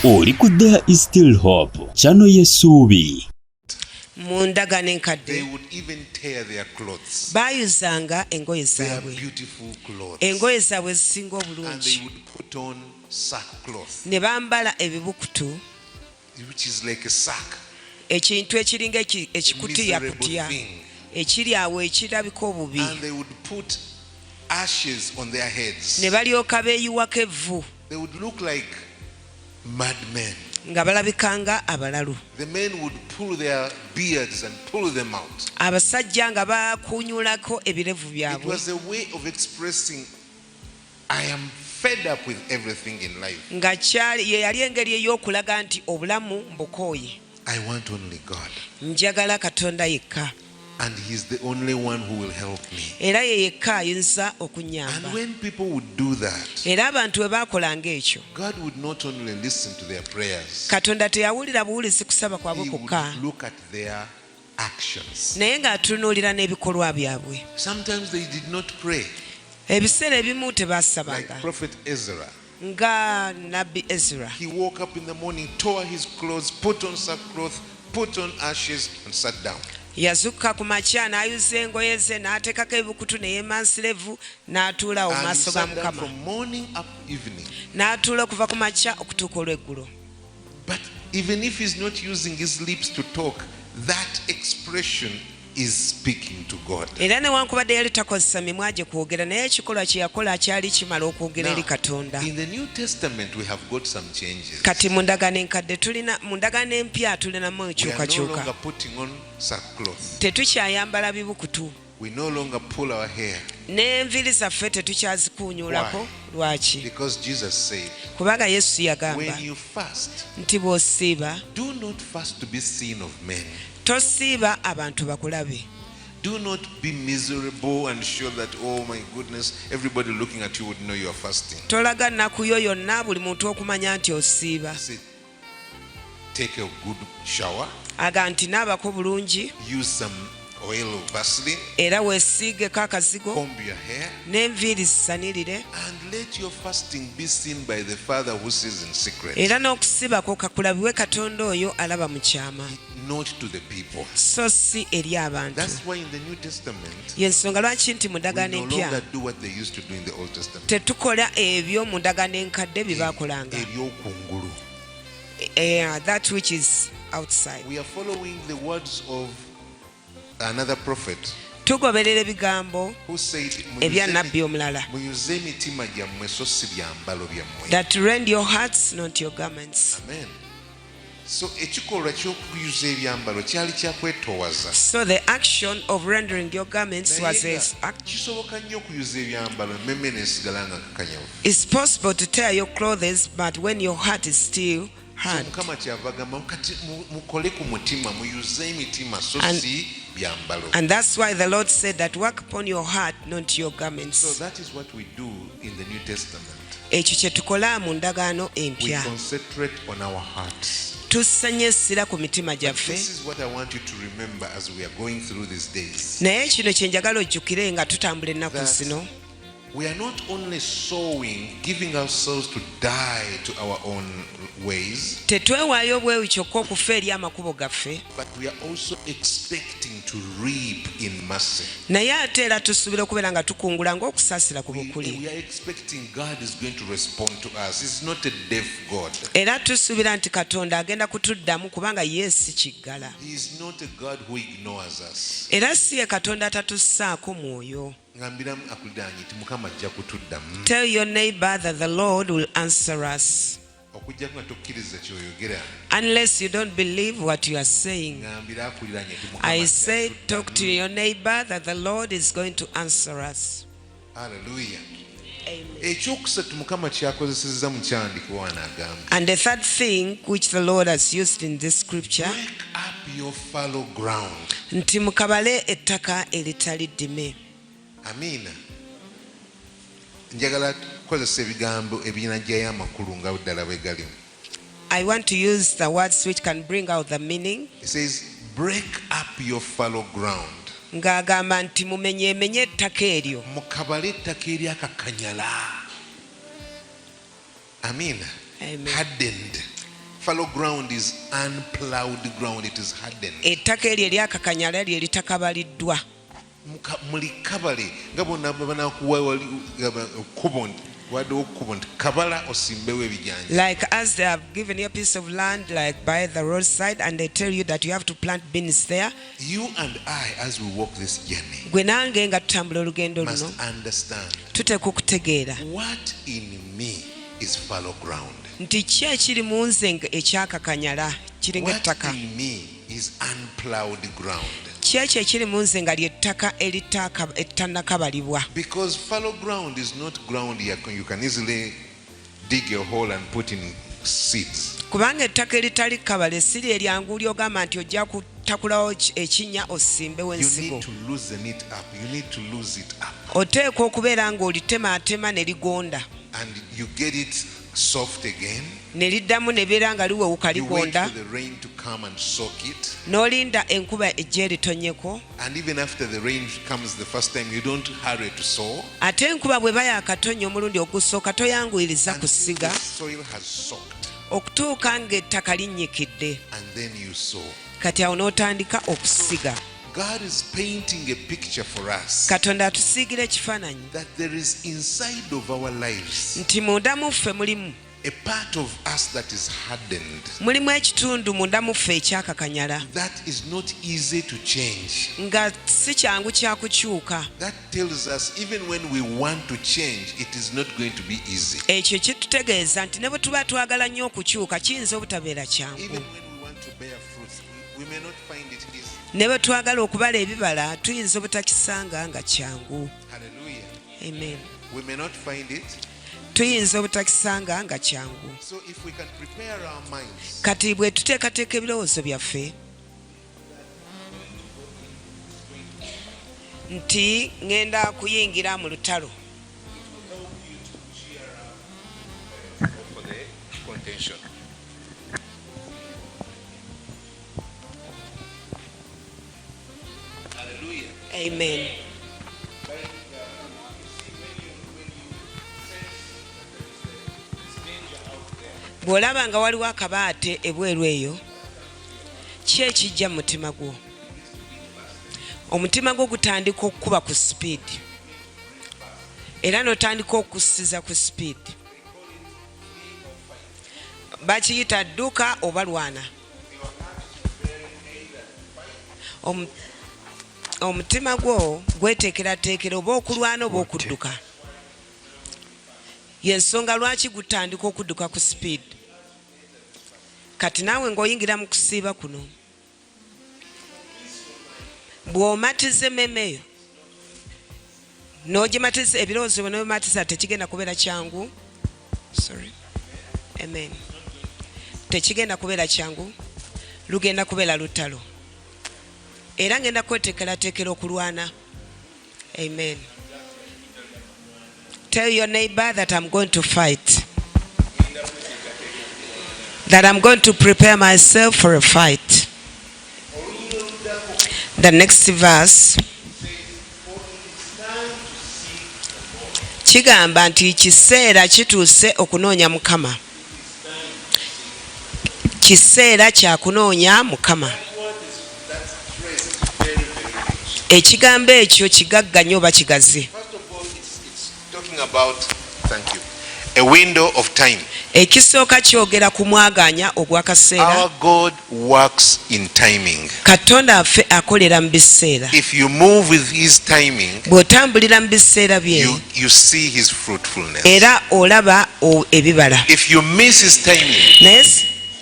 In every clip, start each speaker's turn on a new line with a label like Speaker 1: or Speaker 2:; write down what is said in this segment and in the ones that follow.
Speaker 1: Oli ku There Is Still Hope, channel y'essuubi.
Speaker 2: Mu ndagaano
Speaker 3: They
Speaker 2: enkadde
Speaker 3: would even tear their clothes,
Speaker 2: baayuzanga engoye
Speaker 3: their
Speaker 2: zaabwe,
Speaker 3: beautiful clothes,
Speaker 2: engoye zaabwe ezisinga
Speaker 3: and they
Speaker 2: obulungi,
Speaker 3: would put on sackcloth,
Speaker 2: ne bambala ebibukutu,
Speaker 3: which is like a sack,
Speaker 2: ekintu ekiringa
Speaker 3: a miserable
Speaker 2: ekikutiyakutya
Speaker 3: thing.
Speaker 2: ekiri awo ekirabika obubi,
Speaker 3: And they would put ashes on their heads.
Speaker 2: ne balyoka beeyiwako evvu,
Speaker 3: They would look like madmen.
Speaker 2: Nga balabika nga abalalu.
Speaker 3: The men would pull their beards and pull them out.
Speaker 2: Abasajja nga bakunyulako ebirevu
Speaker 3: It
Speaker 2: byabwe.
Speaker 3: was a way of expressing, "I am fed up with everything in life.
Speaker 2: Nga kyali ye yali engeri ey'okulaga nti obulamu mbukooye.
Speaker 3: I want only God.
Speaker 2: Njagala Katonda yekka.
Speaker 3: And He's the only one who will help me."
Speaker 2: Era ye yekka ayinza okunyamba.
Speaker 3: And when people would do that,
Speaker 2: Era abantu bwe baakolanga ekyo,
Speaker 3: God would not only listen to their prayers,
Speaker 2: Katonda teyawulira buwulizi kusaba kwabwe
Speaker 3: He
Speaker 2: kwokka,
Speaker 3: would look at their actions.
Speaker 2: Naye ng'atunuulira n'ebikolwa byabwe.
Speaker 3: Sometimes they did not pray,
Speaker 2: Ebiseera ebimu
Speaker 3: like
Speaker 2: tebaasabanga,
Speaker 3: Prophet Ezra.
Speaker 2: Nga nabbi Ezra.
Speaker 3: He woke up in the morning, tore his clothes, put on sackcloth, put on ashes, and sat down.
Speaker 2: Yazukka ku makya n'ayuza engoye ze n'ateekako ebibukutu ne yeemansira evvu n'atuula awo mu
Speaker 3: And he
Speaker 2: maaso ga
Speaker 3: sat down
Speaker 2: Mukama.
Speaker 3: from morning up evening.
Speaker 2: N'atuula okuva ku makya okutuuka olw'eggulo.
Speaker 3: But even if he's not using his lips to talk, that expression is speaking to God.
Speaker 2: Era newankubadde yali takozesa mimwa gye kwogera naye ekikolwa kye yakola kyali kimala okwogera
Speaker 3: Now,
Speaker 2: eri Katonda.
Speaker 3: in the New Testament, we have got some changes.
Speaker 2: Kati mu ndagaano enkadde tulina mu ndagaano empya tulinamu
Speaker 3: We are no
Speaker 2: enkyukakyuka.
Speaker 3: longer putting on sackcloth.
Speaker 2: Tetukyayambala bibukutu.
Speaker 3: We no longer pull our hair.
Speaker 2: N'enviiri zaffe tetukyazikuunyuulako.
Speaker 3: Why?
Speaker 2: Lwaki?
Speaker 3: Because Jesus said,
Speaker 2: Kubanga Yesu yagamba
Speaker 3: "When you fast,
Speaker 2: nti bw'osiiba,
Speaker 3: do not fast to be seen of men."
Speaker 2: Tosiiba abantu bakulabe.
Speaker 3: Do not be miserable and show that, oh my goodness, everybody looking at you would know you are fasting.
Speaker 2: Tolaga nnaku yo yonna buli muntu okumanya nti osiiba.
Speaker 3: Say, take a good shower,
Speaker 2: Aga nti naabako bulungi,
Speaker 3: use some oil of Vaseline,
Speaker 2: era weesiigeko akazigo,
Speaker 3: comb your hair,
Speaker 2: n'enviiri zisanirire,
Speaker 3: and let your fasting be seen by the Father who sees in secret,
Speaker 2: era n'okusibako kakulabiwe Katonda oyo alaba mu kyama,
Speaker 3: not to the people.
Speaker 2: So si eri abantu.
Speaker 3: That's why in the New Testament,
Speaker 2: Yensonga lwaki nti mu
Speaker 3: we
Speaker 2: ndagaano
Speaker 3: no
Speaker 2: empya
Speaker 3: longer do what they used to do in the Old Testament.
Speaker 2: Tetukola ebyo mu ndagaano enkadde bye baakolanga.
Speaker 3: Ebyokungulu.
Speaker 2: That which is outside.
Speaker 3: We are following the words of another prophet
Speaker 2: Tugoberera ebigambo
Speaker 3: who said,
Speaker 2: ebya nabbi omulala,
Speaker 3: "Muyuze emitima gyammwe so si byambalo byammwe."
Speaker 2: That rend your hearts, not your garments.
Speaker 3: Amen. So ekikolwa ky'okuyuza ebyambalo kyali kya kwetoowaza.
Speaker 2: So the action of rendering your garments was
Speaker 3: Naye
Speaker 2: a
Speaker 3: nga
Speaker 2: act.
Speaker 3: Kisoboka nnyo okuyuza ebyambalo emmeme n'esigala nga nkakanyavu.
Speaker 2: It's possible to tear your clothes, but when your heart is still
Speaker 3: So
Speaker 2: hard.
Speaker 3: Mukama kyava agamba kati mukole ku mutima muyuze emitima so si byambalo.
Speaker 2: And that's why the Lord said that work upon your heart, not your
Speaker 3: So
Speaker 2: garments.
Speaker 3: that is what we do in the New Testament.
Speaker 2: Ekyo kye tukola mu ndagaano
Speaker 3: We
Speaker 2: empya.
Speaker 3: concentrate on our hearts.
Speaker 2: Tussa nnyo essira ku mitima gyaffe.
Speaker 3: This is what I want you to remember as we are going through these days.
Speaker 2: Naye kino kye njagala ojjukire nga tutambula ennaku
Speaker 3: That
Speaker 2: zino.
Speaker 3: we are not only sowing, giving ourselves to die to our own ways,
Speaker 2: Tetwewaayo bwewi kyokka okufa eri amakubo gaffe,
Speaker 3: but we are also expecting to reap in mercy.
Speaker 2: Naye ate era tusuubira okubeera nga tukungula ng'okusaasira ku bukuli.
Speaker 3: We are expecting God is going to respond to us. He's not a deaf God.
Speaker 2: Era tusuubira nti Katonda agenda kutuddamu kubanga ye si kiggala.
Speaker 3: He is not a God who ignores us.
Speaker 2: Era si ye Katonda atatussaako mwoyo.
Speaker 3: Ngambiramu akuliraanye nti Mukama ajja kutuddamu.
Speaker 2: Tell your neighbor that the Lord will answer us.
Speaker 3: Okuggyako nga tokkiriza kyoyogera.
Speaker 2: Unless you don't believe what you are saying.
Speaker 3: Ngambira akuliraanye nti Mukama
Speaker 2: I
Speaker 3: ajja
Speaker 2: say, talk to
Speaker 3: kutuddamu.
Speaker 2: your neighbor that the Lord is going to answer us.
Speaker 3: Hallelujah.
Speaker 2: Amen.
Speaker 3: Ekyokusatu Mukama kyakozesezza mu kyandiko wano agamba,
Speaker 2: And the third thing which the Lord has used in this scripture,
Speaker 3: break up your fallow ground.
Speaker 2: Nti mukabale ettaka eritali ddime.
Speaker 3: Amiina. Njagala kukozesa ebigambo ebinajjayo amakulu nga ddala bwe galimu.
Speaker 2: I want to use the words which can bring out the meaning.
Speaker 3: It says, "Break up your fallow ground."
Speaker 2: Ng'agamba nti mumenyeemenye ettaka eryo.
Speaker 3: Mukabale ettaka eryakakanyala. Amiina.
Speaker 2: Amen.
Speaker 3: Hardened. Fallow ground is unplowed ground, it is hardened.
Speaker 2: Ettaka eryo eryakakanyala lye litakabaliddwa.
Speaker 3: Mulikabale nga bonna banakuwa wali ekkubo nti waddewo ekkubo nti kabala osimbewo ebijanja.
Speaker 2: Like as they have given you a piece of land like by the roadside and they tell you that you have to plant beans there.
Speaker 3: You and I, as we walk this journey,
Speaker 2: Gwe nange nga tutambula olugendo
Speaker 3: must
Speaker 2: luno
Speaker 3: understand
Speaker 2: tuteekwa okutegeera
Speaker 3: what in me is fallow ground.
Speaker 2: Nti ki ekiri mu nze nga ekyakakanyala kiringa
Speaker 3: What
Speaker 2: ettaka.
Speaker 3: in me is unplowed ground.
Speaker 2: Ki ekyo ekiri mu nze nga ly'ettaka eritannakabalibwa.
Speaker 3: Because fallow ground is not ground you can easily dig a hole and put in seeds.
Speaker 2: Kubanga ettaka eritali kabale si lye lyangu ly'ogamba nti ojja kutakulawo ekinnya osimbewo
Speaker 3: You
Speaker 2: ensigo.
Speaker 3: need to loosen it up. You need to loose it up.
Speaker 2: Oteekwa okubeera ng'olitemaatema ne ligonda.
Speaker 3: And you get it soft again.
Speaker 2: Ne liddamu ne beera nga liwewuka
Speaker 3: You wait
Speaker 2: ligonda.
Speaker 3: for the rain to come and soak it.
Speaker 2: N'olinda enkuba ejja eritonnyeko.
Speaker 3: And even after the rain comes the first time, you don't hurry to sow.
Speaker 2: Ate enkuba bw'eba yaakatonnya omulundi ogusooka toyanguyiriza
Speaker 3: Until
Speaker 2: kusiga.
Speaker 3: the soil has soaked.
Speaker 2: Okutuuka ng'ettaka linnyikidde.
Speaker 3: And then you sow.
Speaker 2: Kati awo n'otandika okusiga.
Speaker 3: God is painting a picture for us
Speaker 2: Katonda atusiigira ekifaananyi
Speaker 3: that there is inside of our lives
Speaker 2: nti munda mu ffe mulimu
Speaker 3: a part of us that is hardened,
Speaker 2: mulimu ekitundu munda mu ffe ekyakakanyala
Speaker 3: that is not easy to change.
Speaker 2: Nga si kyangu kya kukyuka.
Speaker 3: That tells us even when we want to change, it is not going to be easy.
Speaker 2: Ekyo kitutegeeza nti ne bwe tuba twagala nnyo okukyuka kiyinza obutabeera kyangu.
Speaker 3: Even when we want to bear fruits, we may not find it easy.
Speaker 2: Ne bwe twagala okubala ebibala tuyinza obutakisanga nga kyangu.
Speaker 3: Hallelujah.
Speaker 2: Amen.
Speaker 3: We may not find it.
Speaker 2: Tuyinza obutakisanga nga kyangu.
Speaker 3: So if we can prepare our minds,
Speaker 2: Kati bwe tuteekateeka ebirowoozo byaffe nti ŋŋenda kuyingira mu lutalo.
Speaker 3: For the contention. Hallelujah.
Speaker 2: Amen. Bw'olaba nga waliwo akabaate ebweru eyo ki ekijja mu mutima gwo? Omutima gwo gutandika okukuba ku sipiidi era n'otandika okussiza ku sipiidi. Bakiyita dduka oba lwana. Omutima gwo gweteekerateekera oba okulwana oba okudduka. Y'ensonga lwaki gutandika okudduka ku sipiidi. Kati naawe ng'oyingira mu kusiiba kuno bw'omatiza emmeeme eyo n'ogimatiza ebirowoozo byo n'obimatiza tekigenda kubeera kyangu. Sorry. Amen. Tekigenda kubeera kyangu, lugenda kubeera lutalo. Era ngenda kweteekerateekera okulwana. Amen. Tell your neighbor that I'm going to fight. That I'm going to prepare myself for a fight. The next verse kigamba nti kiseera kituuse okunoonya Mukama. Kiseera kya kunoonya Mukama. Ekigambo ekyo kigagga nnyo oba kigazi.
Speaker 3: First of all, it's talking about, thank you, a window of time.
Speaker 2: Ekisooka kyogera ku mwagaanya ogw'akaseera.
Speaker 3: Our God works in timing.
Speaker 2: Katonda waffe akolera mu biseera.
Speaker 3: If you move with his timing,
Speaker 2: Bw'otambulira mu biseera bye,
Speaker 3: you see his fruitfulness.
Speaker 2: era olaba ebibala.
Speaker 3: If you miss his timing,
Speaker 2: Naye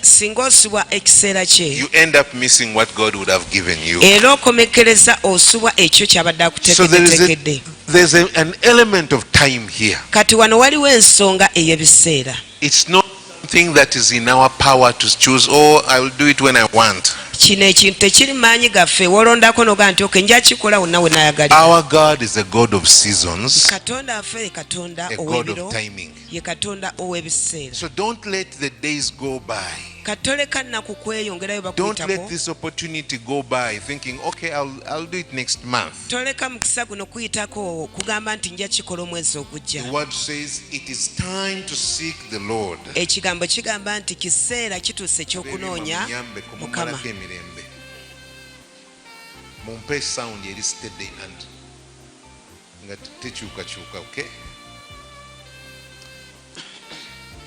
Speaker 2: singa osubwa ekiseera kye,
Speaker 3: you end up missing what God would have given you.
Speaker 2: Era okomekkereza osubwa ekyo ky'abadde
Speaker 3: So there is
Speaker 2: akuteekeddeteekedde.
Speaker 3: there's an element of time here.
Speaker 2: Kati wano waliwo ensonga ey'ebiseera.
Speaker 3: It's not something that is in our power to choose, oh, I will do it when I want.
Speaker 2: Kino ekintu tekiri maanyi gaffe wolondako n'ogamba nti okay nja kikola wonna we naayagalira.
Speaker 3: Our God is a God of seasons,
Speaker 2: Katonda waffe ye Katonda
Speaker 3: a God
Speaker 2: ow'ebiro,
Speaker 3: of timing.
Speaker 2: ye Katonda ow'ebiseera.
Speaker 3: So don't let the days go by.
Speaker 2: Kati toleka nnaku kweyongerayo
Speaker 3: Don't let
Speaker 2: bakuyitako.
Speaker 3: this opportunity go by thinking, okay, I'll do it next month.
Speaker 2: Toleka mukisa guno kuyitako kugamba nti nja kikola omwezi
Speaker 3: The
Speaker 2: ogujja.
Speaker 3: word says it is time to seek the Lord.
Speaker 2: Ekigambo kigamba nti kiseera kituuse ekyokunoonya
Speaker 3: Munyambeko,
Speaker 2: Mukama.
Speaker 3: mummalako emirembe. Mumpe sound eri steady and nga tekyukakyuka, okay?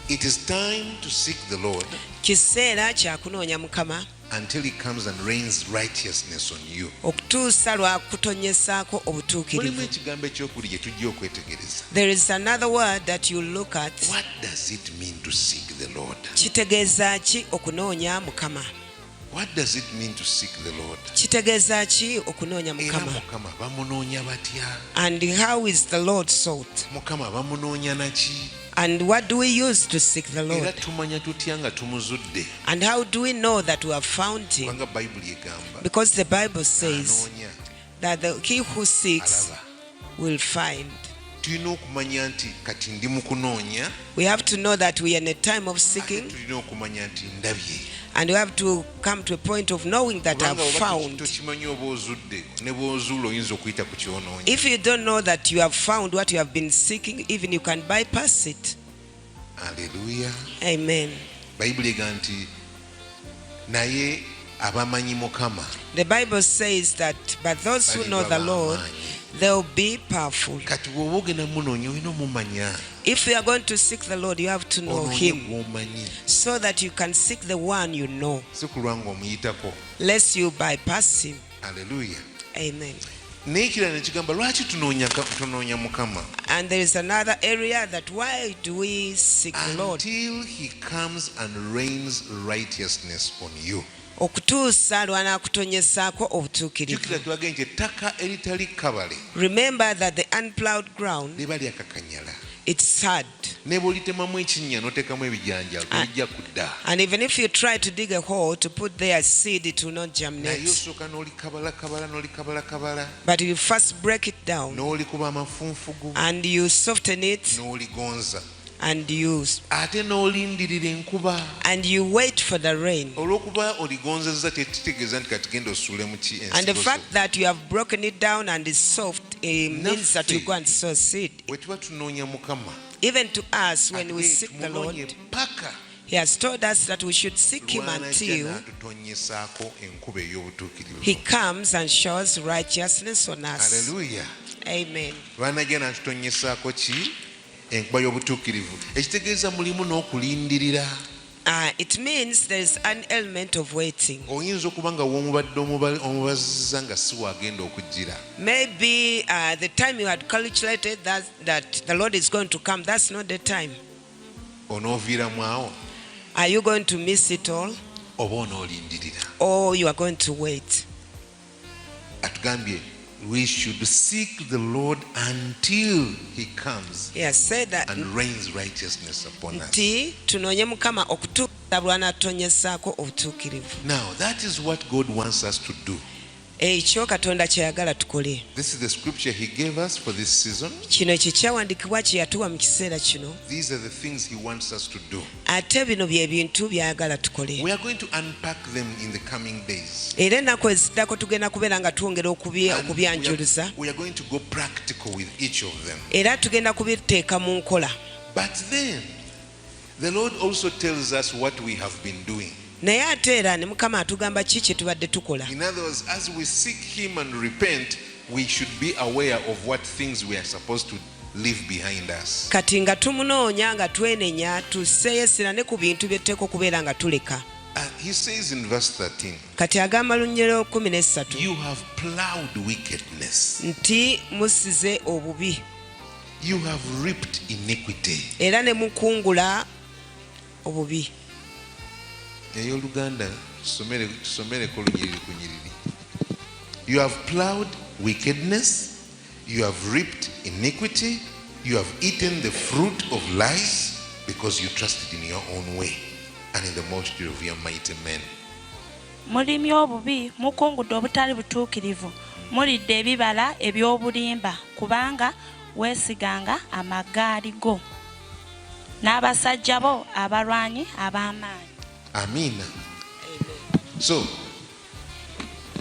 Speaker 3: It is time to seek the Lord
Speaker 2: Kiseera kyakunoonya Mukama
Speaker 3: until he comes and rains righteousness on you.
Speaker 2: okutuusa lwakutonyesaako
Speaker 3: Mulimu
Speaker 2: obutuukirivu.
Speaker 3: ekigambo ekyokubiri gye tujja okwetegereza.
Speaker 2: There is another word that you look at.
Speaker 3: What does it mean to seek the Lord?
Speaker 2: Kitegeeza ki okunoonya Mukama?
Speaker 3: What does it mean to seek the Lord?
Speaker 2: Kitegeeza ki okunoonya
Speaker 3: Era
Speaker 2: Mukama?
Speaker 3: Mukama bamunoonya batya?
Speaker 2: And how is the Lord sought?
Speaker 3: Mukama bamunoonya naki?
Speaker 2: And what do we use to seek the
Speaker 3: Era
Speaker 2: Lord?
Speaker 3: tumanya tutya nga tumuzudde?
Speaker 2: And how do we know that we have found him?
Speaker 3: Kubanga Bayibuli egamba
Speaker 2: Because the Bible says
Speaker 3: anoonya
Speaker 2: that he who seeks
Speaker 3: alaba.
Speaker 2: will find.
Speaker 3: Tulina okumanya nti kati ndi mu kunoonya,
Speaker 2: We have to know that we are in a time of
Speaker 3: ate
Speaker 2: seeking,
Speaker 3: tulina okumanya nti ndabye.
Speaker 2: and we have to come to a point of knowing that
Speaker 3: Kubanga
Speaker 2: I've
Speaker 3: oba
Speaker 2: found.
Speaker 3: tokimanyi oba ozudde, ne bw'ozuula oyinza okuyita ku kyonoonya.
Speaker 2: If you don't know that you have found what you have been seeking, even you can bypass it.
Speaker 3: Aleluya.
Speaker 2: Amen.
Speaker 3: Bayibuli egamba nti naye abamanyi Mukama
Speaker 2: The Bible says that, but those who know the Lord, they'll be powerful.
Speaker 3: Kati bw'oba ogenda munoonya olina omumanya.
Speaker 2: If you are going to seek the Lord, you have to know
Speaker 3: Onoonye
Speaker 2: him
Speaker 3: gw'omanyi,
Speaker 2: so that you can seek the one you know,
Speaker 3: si kulwa ng'omuyitako.
Speaker 2: lest you bypass him.
Speaker 3: Aleluya.
Speaker 2: Amen.
Speaker 3: N'ekirala ne kigamba lwaki tunoonya Mukama?
Speaker 2: And there is another area that why do we seek the Lord?
Speaker 3: Until he comes and rains righteousness on you.
Speaker 2: Okutuusa lw'anaakutonyesaako obutuukirivu.
Speaker 3: Jjukira twagambye nti ettaka eritali kkabale
Speaker 2: Remember that the unplowed ground,
Speaker 3: liba lyakakanyala.
Speaker 2: it's hard.
Speaker 3: Ne bw'olitemamu ekinnya n'oteekamu ebijanjaalo tebijja kudda.
Speaker 2: And even if you try to dig a hole to put there seed, it will not
Speaker 3: Naye
Speaker 2: germinate.
Speaker 3: osooka n'olikabalakabala n'olikabalakabala
Speaker 2: But you first break it down
Speaker 3: n'olikuba amafunfugu
Speaker 2: and you soften it
Speaker 3: n'oligonza
Speaker 2: and you
Speaker 3: ate n'olindirira enkuba.
Speaker 2: and you wait for the rain.
Speaker 3: Olw'okuba oligonzezza tekitegeeza nti kati genda osuulemu ki
Speaker 2: And the
Speaker 3: ensigo zo.
Speaker 2: fact that you have broken it down and it's soft, it means that you go and sow seed.
Speaker 3: Bwe tuba tunoonya Mukama,
Speaker 2: Even to us, when we
Speaker 3: ate
Speaker 2: seek the
Speaker 3: tumunoonye
Speaker 2: Lord,
Speaker 3: paka
Speaker 2: He has told us that we should seek Him
Speaker 3: lw'anajja
Speaker 2: until
Speaker 3: n'atutonyesaako enkuba ey'obutuukirivu.
Speaker 2: He comes and shows righteousness on us.
Speaker 3: Aleluya.
Speaker 2: Amen.
Speaker 3: Lw'anajja n'atutonyesaako ki? Enkuba y'obutuukirivu. Ekitegeeza mulimu n'okulindirira.
Speaker 2: It means there is an element of waiting.
Speaker 3: Oyinza okuba nga w'omubadde omubazizza nga si w'agenda okujjira.
Speaker 2: Maybe the time you had calculated that the Lord is going to come, that's not the time.
Speaker 3: Onooviiramu awo
Speaker 2: Are you going to miss it all,
Speaker 3: oba onoolindirira?
Speaker 2: or you are going to wait?
Speaker 3: Atugambye we should seek the Lord until he comes
Speaker 2: He has said that
Speaker 3: and rains righteousness upon us.
Speaker 2: nti tunoonye Mukama okutuusa lw'anaatonyesaako obutuukirivu.
Speaker 3: Now that is what God wants us to do.
Speaker 2: Ekyo Katonda ky'ayagala tukole.
Speaker 3: This is the scripture he gave us for this season.
Speaker 2: Kino kye kyawandiikibwa kye yatuwa mu kiseera kino.
Speaker 3: These are the things he wants us to do.
Speaker 2: Ate bino bye bintu by'ayagala tukole.
Speaker 3: We are going to unpack them in the coming days.
Speaker 2: Era ennaku eziddako tugenda kubeera nga twongera
Speaker 3: And
Speaker 2: okubyanjuluza.
Speaker 3: we are going to go practical with each of them.
Speaker 2: Era tugenda kubiteeka mu nkola.
Speaker 3: But then the Lord also tells us what we have been doing.
Speaker 2: Naye ate era ne Mukama atugamba ki kye tubadde tukola.
Speaker 3: In other words, as we seek him and repent, we should be aware of what things we are supposed to leave behind us.
Speaker 2: Kati nga tumunoonya nga twenenya tusseeyo essira ne ku bintu bye tuteeka okubeera nga tuleka.
Speaker 3: He says in verse 13,
Speaker 2: Kati agamba lunyero 13
Speaker 3: you have plowed wickedness,
Speaker 2: nti musize obubi
Speaker 3: you have reaped iniquity.
Speaker 2: era ne mukungula obubi.
Speaker 3: Ey'Oluganda tusomereko lunyiriri ku nyiriri. You have plowed wickedness, you have reaped iniquity, you have eaten the fruit of lies because you trusted in your own way and in the multitude of your mighty men.
Speaker 4: Mulimye obubi, mukungudde obutali butuukirivu, mulidde ebibala eby'obulimba, kubanga weesiganga amagaali go n'abasajja bo abalwanyi ab'amaanyi.
Speaker 3: Amiina. So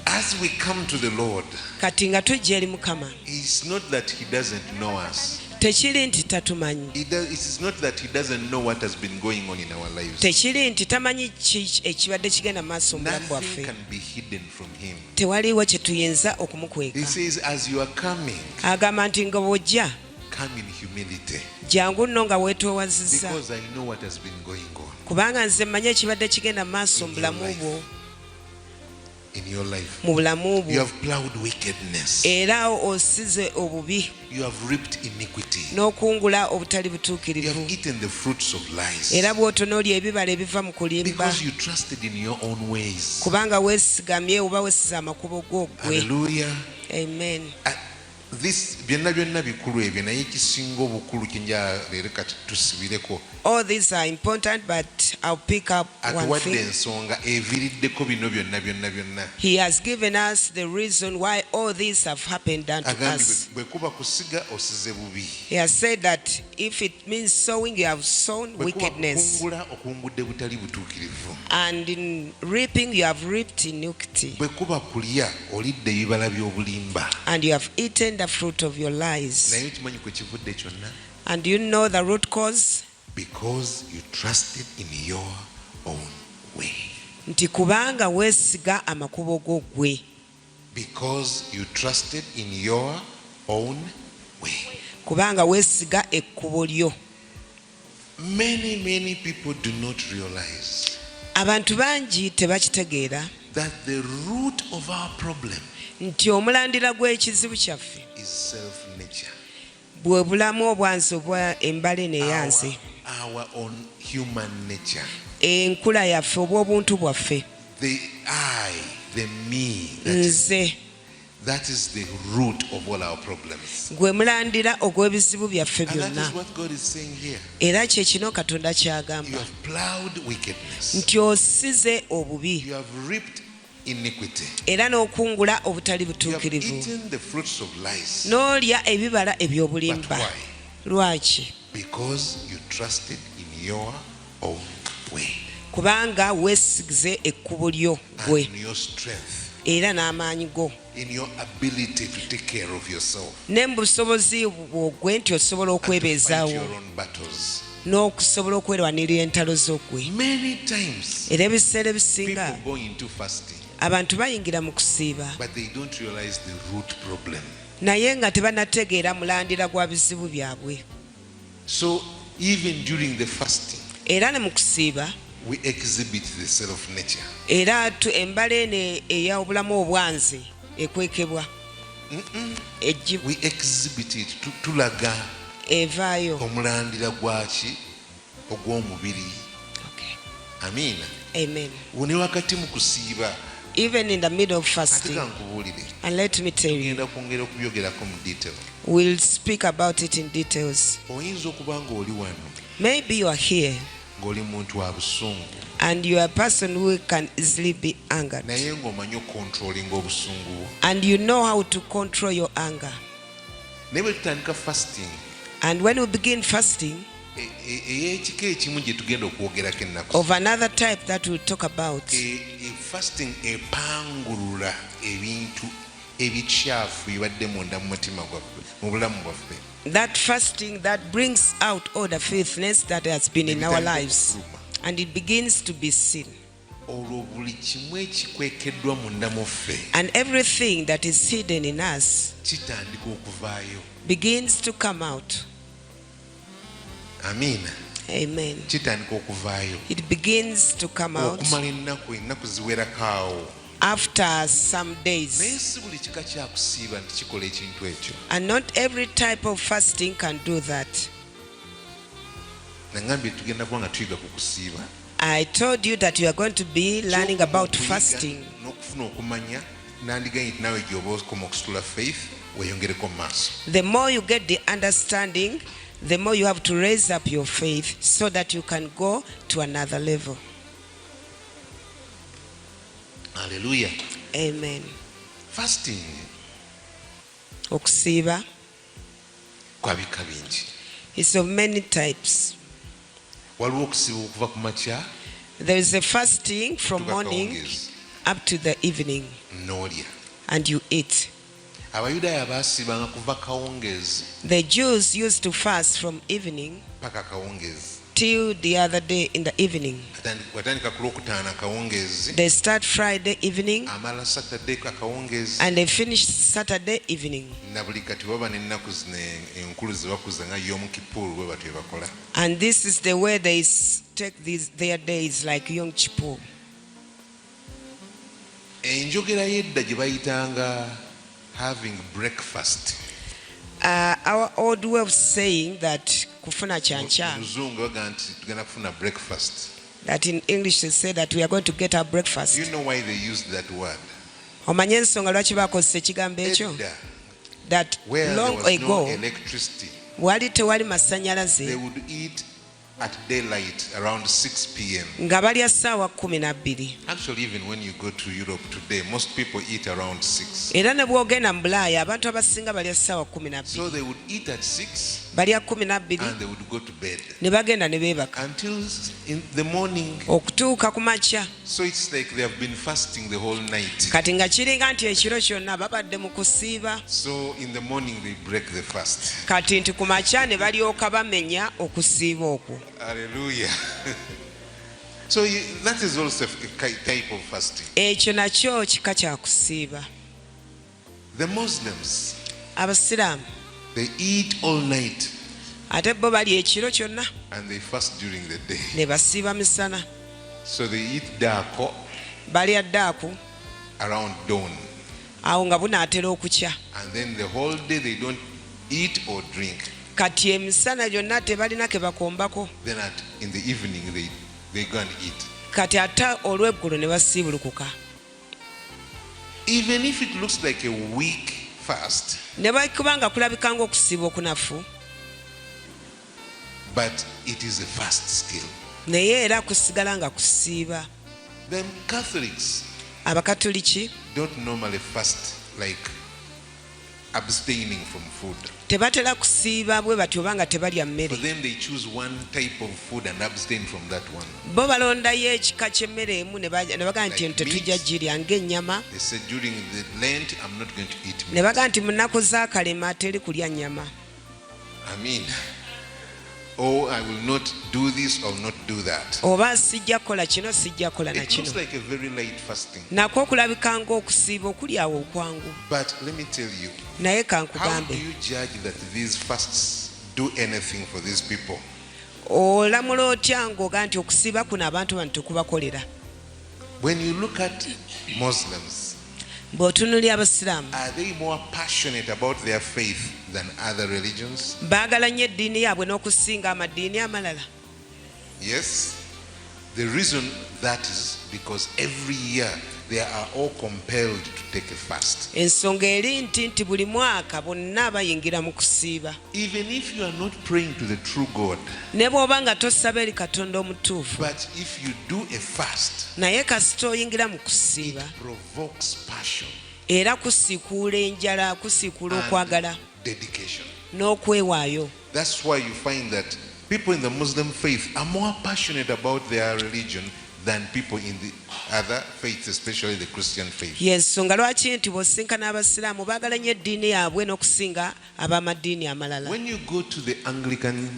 Speaker 3: as we come to the Lord,
Speaker 2: Kati nga tujja eri Mukama,
Speaker 3: it's not that he doesn't know us.
Speaker 2: Tekiri nti tatumanyi.
Speaker 3: It is not that he doesn't know what has been going on in our lives.
Speaker 2: Tekiri nti tamanyi ki ekibadde kigenda mu maaso mu bulamu
Speaker 3: Nothing
Speaker 2: bwaffe.
Speaker 3: can be hidden from him.
Speaker 2: Tewaliiwo kye tuyinza
Speaker 3: He
Speaker 2: okumukweka.
Speaker 3: says, as you are coming,
Speaker 2: Agamba nti nga bw'ojja,
Speaker 3: come in humility,
Speaker 2: jangu nno nga weetoowazizza,
Speaker 3: because I know what has been going on
Speaker 2: kubanga nze mmanyi ekibadde kigenda mu maaso mu
Speaker 3: in your
Speaker 2: bulamu
Speaker 3: life.
Speaker 2: bwo.
Speaker 3: In your life.
Speaker 2: Mu bulamu
Speaker 3: You
Speaker 2: bwo.
Speaker 3: have plowed wickedness.
Speaker 2: Era osize obubi.
Speaker 3: You have reaped iniquity.
Speaker 2: N'okungula obutali
Speaker 3: You
Speaker 2: butuukirivu.
Speaker 3: have eaten the fruits of lies.
Speaker 2: Era bw'otyo n'olya ebibala ebiva mu kulimba.
Speaker 3: Because you trusted in your own ways.
Speaker 2: Kubanga weesigamye oba weesize amakubo go ggwe.
Speaker 3: Hallelujah.
Speaker 2: Amen.
Speaker 3: This byonna byonna bikulu ebyo, naye ekisinga obukulu kyenjala leero kati tusibireko.
Speaker 2: All these are important, but I'll pick up one
Speaker 3: Atuwadde
Speaker 2: thing.
Speaker 3: ensonga eviiriddeko bino byonna byonna byonna.
Speaker 2: He has given us the reason why all these have happened unto
Speaker 3: Agambye
Speaker 2: us.
Speaker 3: bwe kuba kusiga, osize bubi.
Speaker 2: He has said that if it means sowing, you have sown
Speaker 3: Bwe kuba
Speaker 2: wickedness.
Speaker 3: kukungula, okungudde butali butuukirivu.
Speaker 2: And in reaping, you have reaped iniquity.
Speaker 3: Bwe kuba kulya, olidde ebibala by'obulimba.
Speaker 2: And you have eaten the fruit of your lies.
Speaker 3: Naye okimanyi kwe kivudde kyonna?
Speaker 2: And you know the root cause?
Speaker 3: Because you trusted in your own way.
Speaker 2: Nti kubanga weesiga amakubo go ggwe.
Speaker 3: Because you trusted in your own way.
Speaker 2: Kubanga weesiga ekkubo lyo.
Speaker 3: Many, many people do not realize
Speaker 2: Abantu bangi tebakitegeera
Speaker 3: that the root of our problem
Speaker 2: nti omulandira gw'ekizibu kyaffe
Speaker 3: is self nature.
Speaker 2: bwe bulamu obwanzi obwa embala eno eyanze.
Speaker 3: Our own human nature.
Speaker 2: Enkula yaffe oba obuntu bwaffe.
Speaker 3: The I, the me, that is,
Speaker 2: Nze.
Speaker 3: that is the root of all our problems.
Speaker 2: Gwe mulandira ogw'ebizibu byaffe
Speaker 3: And that
Speaker 2: byonna.
Speaker 3: is what God is saying here.
Speaker 2: Era kye kino Katonda
Speaker 3: You
Speaker 2: kyagamba
Speaker 3: have plowed wickedness.
Speaker 2: nti osize obubi
Speaker 3: You have reaped iniquity.
Speaker 2: era n'okungula obutali
Speaker 3: You have
Speaker 2: butuukirivu,
Speaker 3: eaten the fruits of lies.
Speaker 2: n'olya ebibala
Speaker 3: But
Speaker 2: eby'obulimba.
Speaker 3: why?
Speaker 2: Lwaki?
Speaker 3: Because you trusted in your own way
Speaker 2: Kubanga weesize ekkubo lyo gwe
Speaker 3: and in your strength,
Speaker 2: era n'amaanyi go
Speaker 3: in your ability to take care of yourself
Speaker 2: ne mu busobozi bwogwe nti osobola
Speaker 3: and to fight
Speaker 2: okwebeezaawo
Speaker 3: your own battles.
Speaker 2: n'okusobola okwerwanirira entalo zo ggwe.
Speaker 3: Many times
Speaker 2: Era ebiseera ebisinga
Speaker 3: people go into fasting,
Speaker 2: abantu bayingira mu kusiiba,
Speaker 3: but they don't realize the root problem.
Speaker 2: Naye nga tebannategeera mulandira gwa bizibu byabwe.
Speaker 3: So even during the fasting,
Speaker 2: Era ne mu kusiiba,
Speaker 3: we exhibit the self nature.
Speaker 2: Era embala eno ey'obulamu obwanze ekwekebwa.
Speaker 3: We exhibit it. Tulaga
Speaker 2: Evaayo.
Speaker 3: omulandira gwaki ogw'omubiri.
Speaker 2: Okay.
Speaker 3: Amiina.
Speaker 2: Amen.
Speaker 3: Ne wakati mu kusiiba,
Speaker 2: Even in the middle of
Speaker 3: ate
Speaker 2: fasting,
Speaker 3: kankubuulire,
Speaker 2: and let me tell you,
Speaker 3: tugenda kwongera okubyogerako mu detail.
Speaker 2: We'll speak about it in details.
Speaker 3: Oyinza okuba ng'oli wano
Speaker 2: Maybe you are here
Speaker 3: ng'oli muntu wa busungu,
Speaker 2: and you are a person who can easily be angered,
Speaker 3: naye ng'omanyi okucontrollinga obusungu bwo.
Speaker 2: And you know how to control your anger.
Speaker 3: Naye bwe tutandika fasting
Speaker 2: And when we begin fasting
Speaker 3: ey'ekika ekimu gye tugenda okwogerako ennaku,
Speaker 2: of another type that we'll talk about,
Speaker 3: fasting epangulula ebintu ebikyafu bibadde munda mu mutima gwaffe, mu bulamu bwaffe.
Speaker 2: That fasting that brings out all the filthiness that has been in our
Speaker 3: Ebitandika
Speaker 2: lives,
Speaker 3: okufuluma.
Speaker 2: And it begins to be seen.
Speaker 3: Olwo buli kimu ekikwekeddwa munda mu ffe
Speaker 2: And everything that is hidden in us
Speaker 3: kitandika okuvaayo.
Speaker 2: Begins to come out.
Speaker 3: Amiina.
Speaker 2: Amen.
Speaker 3: Kitandika okuvaayo.
Speaker 2: It begins to come out
Speaker 3: Okumala ennaku ziwerako awo.
Speaker 2: After some days.
Speaker 3: Naye si buli kika kyakusiiba nti kikola ekintu ekyo.
Speaker 2: And not every type of fasting can do that.
Speaker 3: Nagambye tugenda kuba nga tuyiga ku kusiiba.
Speaker 2: I told you that you are going to be learning about
Speaker 3: Okuyiga
Speaker 2: fasting.
Speaker 3: N'okufuna okumanya nandiganye nti naawe gy'oba okoma okusitula faith weeyongereko mu maaso.
Speaker 2: The more you get the understanding, the more you have to raise up your faith so that you can go to another level.
Speaker 3: Aleluya.
Speaker 2: Amen.
Speaker 3: Fasting
Speaker 2: Okusiiba
Speaker 3: kwa bika bingi.
Speaker 2: Is of many types.
Speaker 3: Waliwo okusiiba okuva ku makya.
Speaker 2: There is a fasting from
Speaker 3: Tuka
Speaker 2: morning
Speaker 3: kawungeezi.
Speaker 2: up to the evening,
Speaker 3: N'olya.
Speaker 2: And you eat.
Speaker 3: Abayudaaya baasiibanga kuva kawungeezi
Speaker 2: The Jews used to fast from evening
Speaker 3: paka kawungeezi.
Speaker 2: Till the other day in the evening.
Speaker 3: Watandika ku lwokutaano akawungeezi,
Speaker 2: They start Friday evening
Speaker 3: amala Saturday akawungeezi,
Speaker 2: and they finish Saturday evening.
Speaker 3: Na buli kati baba n'ennaku zino enkulu ze bakuza nga Yom Kippur, bwe batyo bakola.
Speaker 2: And this is the way they take their days, like Yom Kippur.
Speaker 3: Enjogera y'edda gye bayitanga having breakfast,
Speaker 2: Our old way of saying that kufuna kyankya,
Speaker 3: mu luzungu baga nti tugenda kufuna breakfast.
Speaker 2: That in English they say that we are going to get our
Speaker 3: Do you
Speaker 2: breakfast.
Speaker 3: know why they used that word?
Speaker 2: Omanye ensonga lwaki bakozesa ekigambo ekyo?
Speaker 3: Edda,
Speaker 2: That
Speaker 3: where there
Speaker 2: long
Speaker 3: was
Speaker 2: ago,
Speaker 3: no electricity,
Speaker 2: wali tewali
Speaker 3: they
Speaker 2: masannyalaze,
Speaker 3: would eat at daylight around 6 p.m.
Speaker 2: nga balya ssaawa kumi nabbiri.
Speaker 3: Actually, even when you go to Europe today, most people eat around 6.
Speaker 2: Era ne bw'ogenda mu Bulaaya abantu abasinga balya ssaawa kumi
Speaker 3: So
Speaker 2: nabbiri.
Speaker 3: they would eat at 6
Speaker 2: Balya kumi nabbiri
Speaker 3: and they would go to bed
Speaker 2: ne bagenda ne beebaka
Speaker 3: until in the morning.
Speaker 2: Okutuuka ku makya.
Speaker 3: So it's like they have been fasting the whole night.
Speaker 2: Kati nga kiringa nti ekiro kyonna babadde mu kusiiba.
Speaker 3: So in the morning they break the fast.
Speaker 2: Kati nti ku makya ne balyoka bamenya okusiiba okwo.
Speaker 3: Hallelujah. So that is also a type of fasting.
Speaker 2: Ekyo nakyo kika kya kusiiba.
Speaker 3: The Muslims,
Speaker 2: Abasiraamu,
Speaker 3: they eat all night
Speaker 2: ate bo balya ekiro kyonna
Speaker 3: and they fast during the day.
Speaker 2: Ne basiiba misana.
Speaker 3: So they eat dako
Speaker 2: Balya ddaaku
Speaker 3: around dawn.
Speaker 2: Awo nga bunaatera okukya.
Speaker 3: And then the whole day they don't eat or drink.
Speaker 2: Kati emisana gyonna tebalina ke bakombako.
Speaker 3: Then in the evening they go and eat.
Speaker 2: Kati ate olweggulo ne basiibulukuka.
Speaker 3: Even if it looks like a weak fast,
Speaker 2: Ne bwekuba nga kulabika ng'okusiiba okunafu,
Speaker 3: but it is a fast still.
Speaker 2: Naye era kusigala nga kusiiba.
Speaker 3: The Catholics
Speaker 2: Abakatuliki
Speaker 3: don't normally fast like abstaining from food.
Speaker 2: Tebatera kusiiba bwe batyo oba nga tebalya
Speaker 3: For
Speaker 2: mmere.
Speaker 3: them, they choose one type of food and abstain from that one.
Speaker 2: Bo balondayo ekika ky'emmere emu ne bagamba nti eno
Speaker 3: Like
Speaker 2: tetujja
Speaker 3: meat.
Speaker 2: girya ng'ennyama.
Speaker 3: They said during the Lent, I'm not going to eat
Speaker 2: Ne
Speaker 3: meat.
Speaker 2: bagamba nti mu nnaku z'akalema teri kulya nnyama.
Speaker 3: I mean, oh, I will not do this or not do that.
Speaker 2: Oba sijja kukola kino, sijja kukola na
Speaker 3: It
Speaker 2: kino.
Speaker 3: looks like a very light fasting.
Speaker 2: Nakwo okulabika ng'okusiiba okuli awo okwangu.
Speaker 3: But let me tell you,
Speaker 2: Naye
Speaker 3: how do
Speaker 2: kankugambe,
Speaker 3: you judge that these fasts do anything for these people?
Speaker 2: Olamula otya ng'oga nti okusiiba kuno abantu bano tekubakolera?
Speaker 3: When you look at Muslims,
Speaker 2: Bw'otunuulira abasiraamu,
Speaker 3: are they more passionate about their faith than other religions?
Speaker 2: Baagala nnyo eddiini yaabwe n'okusinga amadiini amalala?
Speaker 3: Yes. The reason that is because every year they are all compelled to take a fast.
Speaker 2: Ensonga eri nti buli mwaka bonna bayingira mu kusiiba.
Speaker 3: Even if you are not praying to the true God,
Speaker 2: Ne bw'oba nga tosaba eri Katonda omutuufu,
Speaker 3: but if you do a fast,
Speaker 2: naye kasita oyingira mu kusiiba,
Speaker 3: provokes passion
Speaker 2: era kusiikuula enjala, kusiikuula okwagala
Speaker 3: and dedication.
Speaker 2: N'okwewaayo.
Speaker 3: That's why you find that people in the Muslim faith are more passionate about their religion than people in the other faiths, especially the Christian faith.
Speaker 2: Yensonga lwaki nti bw'osinkana abasiraamu baagala nnyo eddiini yaabwe n'okusinga ab'amadiini amalala.
Speaker 3: When you go to the Anglican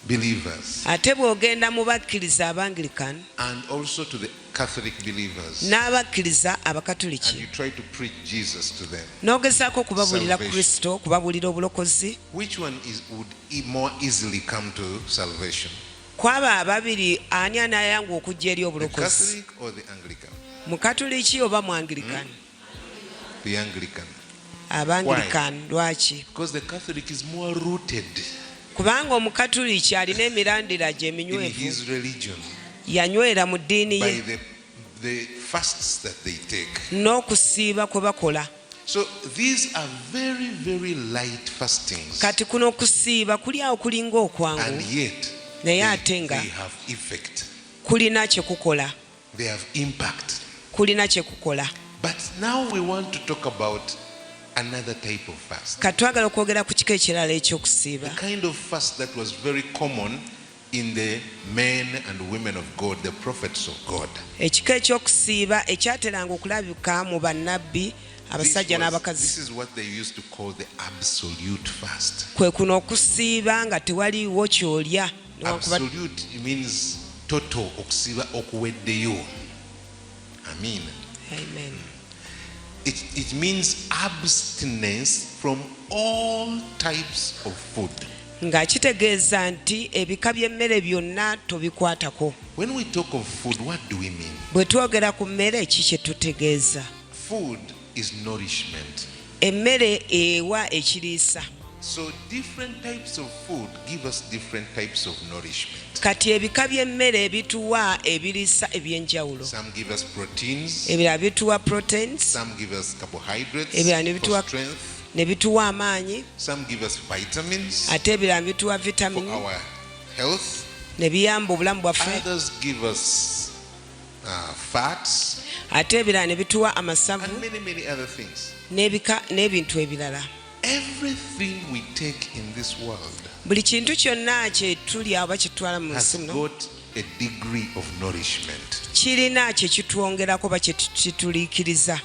Speaker 3: believers
Speaker 2: Ate bw'ogenda mu bakkiriza Abangilikani
Speaker 3: and also to the Catholic believers,
Speaker 2: n'abakkiriza
Speaker 3: and
Speaker 2: Abakatuliki
Speaker 3: you try to preach Jesus to them,
Speaker 2: n'ogezaako okubabuulira
Speaker 3: Salvation.
Speaker 2: Kristo, okubabuulira obulokozi,
Speaker 3: which one would more easily come to salvation?
Speaker 2: Kwaba ababiri ani anaayanguwa okujja eri
Speaker 3: The
Speaker 2: obulokozi?
Speaker 3: Catholic or the Anglican?
Speaker 2: Mukatuliki oba mu Angilikani?
Speaker 3: The Anglican.
Speaker 2: Abangilikani. Lwaki?
Speaker 3: Because the Catholic is more rooted
Speaker 2: Kubanga omukatuliki alina emirandira gye
Speaker 3: in
Speaker 2: eminywevu.
Speaker 3: His religion
Speaker 2: Yanywera mu ddiini
Speaker 3: by
Speaker 2: ye
Speaker 3: the fasts that they take.
Speaker 2: N'okusiiba kwe bakola.
Speaker 3: So these are very, very light fastings.
Speaker 2: Kati kuno okusiiba kuli awo kulinga okwangu,
Speaker 3: And yet,
Speaker 2: naye ate nga
Speaker 3: they have effect.
Speaker 2: Kulina kye kukola.
Speaker 3: They have impact.
Speaker 2: Kulina kye kukola.
Speaker 3: But now we want to talk about another type of fast.
Speaker 2: Kati twagala okwogera ku kika ekirala ekyokusiiba.
Speaker 3: The kind of fast that was very common in the men and women of God, the prophets of God.
Speaker 2: Ekika ekyokusiiba ekyateranga okulabika mu bannabbi
Speaker 3: This
Speaker 2: abasajja
Speaker 3: was-
Speaker 2: n'abakazi.
Speaker 3: This is what they used to call the absolute fast.
Speaker 2: Kwe kuno okusiiba nga tewaliiwo ky'olya newankubadde.
Speaker 3: Absolute means total, okusiiba okuweddeyo. Amen.
Speaker 2: Amen.
Speaker 3: It means abstinence from all types of food.
Speaker 2: Nga kitegeeza nti ebika by'emmere byonna tobikwatako.
Speaker 3: When we talk of food, what do we mean?
Speaker 2: Bwe twogera ku mmere ki kye tutegeeza?
Speaker 3: Food is nourishment.
Speaker 2: Emmere ewa ekiriisa.
Speaker 3: So different types of food give us different types of nourishment.
Speaker 2: Kati ebika by'emmere bituwa ebiriisa ebyenjawulo.
Speaker 3: Some give us proteins,
Speaker 2: Ebirala bituwa proteins,
Speaker 3: some give us carbohydrates
Speaker 2: Ebirala ne
Speaker 3: for
Speaker 2: bituwa-
Speaker 3: strength,
Speaker 2: ne bituwa amaanyi,
Speaker 3: some give us vitamins
Speaker 2: ate ebirala bituwa
Speaker 3: for
Speaker 2: vitamini
Speaker 3: our health,
Speaker 2: ne biyamba obulamu bwaffe,
Speaker 3: others give us fats
Speaker 2: ate ebirala ne bituwa amasavu
Speaker 3: and many, many other things.
Speaker 2: N'ebika n'ebintu ebirala.
Speaker 3: Everything we take in this world
Speaker 2: Buli kintu kyonna kye tulya oba kye tutwala mu
Speaker 3: has
Speaker 2: nsi muno
Speaker 3: got a degree of nourishment.
Speaker 2: Kirina kye kitwongerako oba kye kituliikiriza.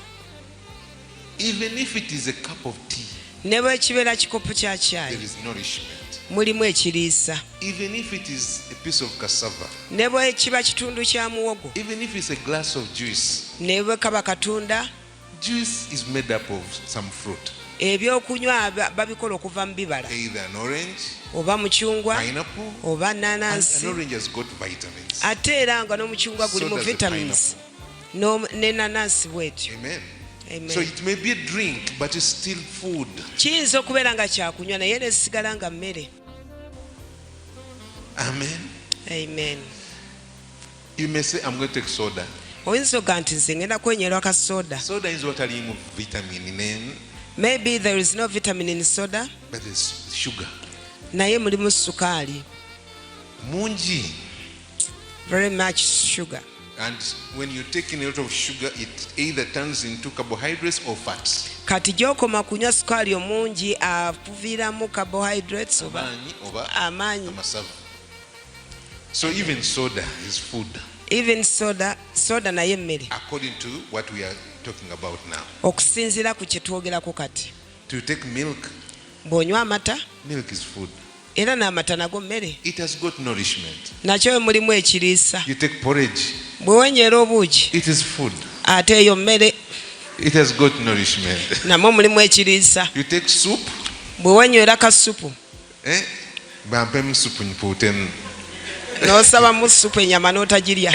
Speaker 3: Even if it is a cup of tea,
Speaker 2: Ne bwe kibeera kikopo kya
Speaker 3: there
Speaker 2: kyayi,
Speaker 3: is nourishment.
Speaker 2: Mulimu ekiriisa.
Speaker 3: Even if it is a piece of cassava,
Speaker 2: Ne bwe kiba kitundu kya muwogo,
Speaker 3: even if it's a glass of juice,
Speaker 2: ne bwe kaba katunda,
Speaker 3: juice is made up of some fruit,
Speaker 2: ebyokunywa babikola okuva mu bibala,
Speaker 3: either an orange,
Speaker 2: oba mucungwa,
Speaker 3: pineapple,
Speaker 2: oba
Speaker 3: and an
Speaker 2: nanansi.
Speaker 3: orange has got vitamins.
Speaker 2: Ate era nga n'omucungwa
Speaker 3: So
Speaker 2: gulimu
Speaker 3: does the
Speaker 2: vitamins n'enanansi bwetyo.
Speaker 3: Amen.
Speaker 2: Amen.
Speaker 3: So it may be a drink, but it's still food.
Speaker 2: Kiyinza okubeera nga kyakunywa naye nesigala nga mmere.
Speaker 3: Amen.
Speaker 2: Amen.
Speaker 3: You may say, "I'm going to take soda."
Speaker 2: Oyinza oga nti nze ngenda kwenyerwa ka soda.
Speaker 3: Soda is what alimu vitamin in,
Speaker 2: Maybe there is no vitamin in soda,
Speaker 3: but there's sugar.
Speaker 2: Naye mulimu sukaali.
Speaker 3: Mungi.
Speaker 2: Very much sugar.
Speaker 3: And when you take in a lot of sugar, it either turns into carbohydrates or fats.
Speaker 2: Kati gy'okoma kunywa sukaali omungi akuviiramu carbohydrates oba
Speaker 3: Amaanyi oba
Speaker 2: amaanyi.
Speaker 3: Amasavu. So even soda is food,
Speaker 2: Even soda, soda naye mmere,
Speaker 3: according to what we are talking about now.
Speaker 2: Okusinziira ku kye twogerako kati.
Speaker 3: To take milk,
Speaker 2: Bw'onywa amata,
Speaker 3: milk is food.
Speaker 2: Era n'amata nago mmere.
Speaker 3: It has got nourishment.
Speaker 2: Nakyo mulimu ekiriisa.
Speaker 3: You take porridge,
Speaker 2: Bwe wenywera obuugi,
Speaker 3: it is food.
Speaker 2: Ate eyo mmere.
Speaker 3: It has got nourishment.
Speaker 2: Namwo mulimu ekiriisa.
Speaker 3: You take soup,
Speaker 2: Bwe wenywera kasupu,
Speaker 3: eh? Bampemu supu npuutemu.
Speaker 2: N'osabamu supu ennyama n'otagirya.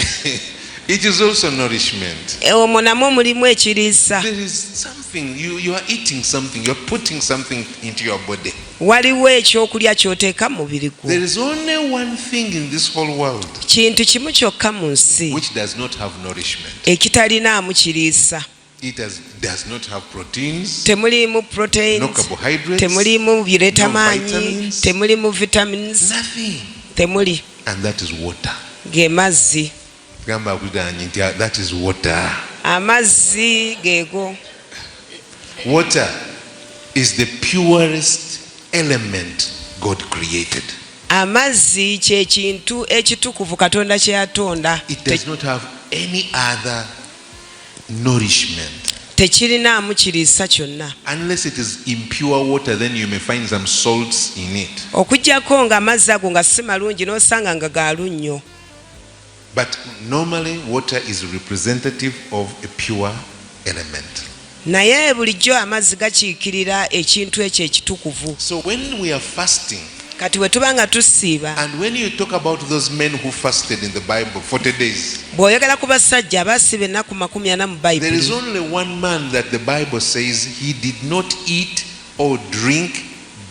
Speaker 3: It is also nourishment.
Speaker 2: Omwo namwo mulimu ekiriisa.
Speaker 3: There is something, you are eating something, you are putting something into your body.
Speaker 2: Waliwo ekyokulya ky'oteeka mu mubiri gwo.
Speaker 3: There is only one thing in this whole world
Speaker 2: Kintu kimu kyokka mu nsi
Speaker 3: which does not have nourishment.
Speaker 2: Ekitalinaamu kiriisa.
Speaker 3: It does not have proteins,
Speaker 2: Temuliimu
Speaker 3: no
Speaker 2: proteins,
Speaker 3: carbohydrates,
Speaker 2: temuliimu bireeta
Speaker 3: no
Speaker 2: maanyi,
Speaker 3: vitamins.
Speaker 2: Temulimu vitamins.
Speaker 3: Nothing.
Speaker 2: Temuli.
Speaker 3: And that is water.
Speaker 2: Ge mazzi.
Speaker 3: Gamba akuliraanye nti, "Ah, that is water."
Speaker 2: Amazzi geego.
Speaker 3: Water is the purest element God created.
Speaker 2: Amazzi kye kintu ekitukuvu Katonda kye yatonda.
Speaker 3: It does not have any other nourishment.
Speaker 2: Tekirinaamu kiriisa kyonna.
Speaker 3: Unless it is impure water, then you may find some salts in it.
Speaker 2: Okuggyako ng'amazzi ago nga si malungi n'osanga nga ga lunnyo.
Speaker 3: But normally, water is representative of a pure element.
Speaker 2: Naye bulijjo amazzi gakiikirira ekintu ekyo ekitukuvu.
Speaker 3: So when we are fasting,
Speaker 2: Kati bwe tuba nga tusiiba,
Speaker 3: and when you talk about those men who fasted in the Bible 40 days,
Speaker 2: bw'oyogera ku basajja abaasiba ennaku 40 mu
Speaker 3: there is
Speaker 2: Bayibuli,
Speaker 3: only one man that the Bible says he did not eat or drink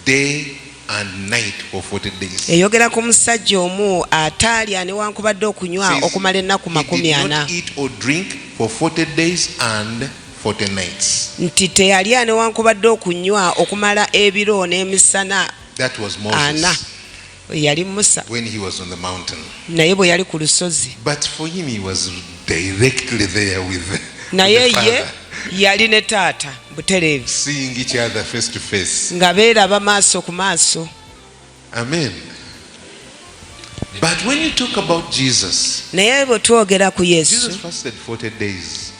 Speaker 3: day and night for 40 days.
Speaker 2: Eyogera ku musajja omu ataalya newankubadde okunywa
Speaker 3: Says
Speaker 2: okumala ennaku
Speaker 3: he
Speaker 2: makumi
Speaker 3: did
Speaker 2: ana.
Speaker 3: not eat or drink for 40 days and 40 nights.
Speaker 2: Nti teyalya newankubadde okunywa okumala ebiro n'emisana
Speaker 3: That was
Speaker 2: ana.
Speaker 3: Moses
Speaker 2: Yali Musa
Speaker 3: when he was on the mountain.
Speaker 2: Naye bwe yali ku lusozi.
Speaker 3: But for him, he was directly there with
Speaker 2: Naye
Speaker 3: the
Speaker 2: ye
Speaker 3: Father,
Speaker 2: yali ne taata butereevu,
Speaker 3: seeing each other face to face.
Speaker 2: Nga beeraba maaso ku maaso.
Speaker 3: Amen. But when you talk about Jesus,
Speaker 2: Naye bwe twogera ku
Speaker 3: Jesus
Speaker 2: Yesu,
Speaker 3: fasted 40 days.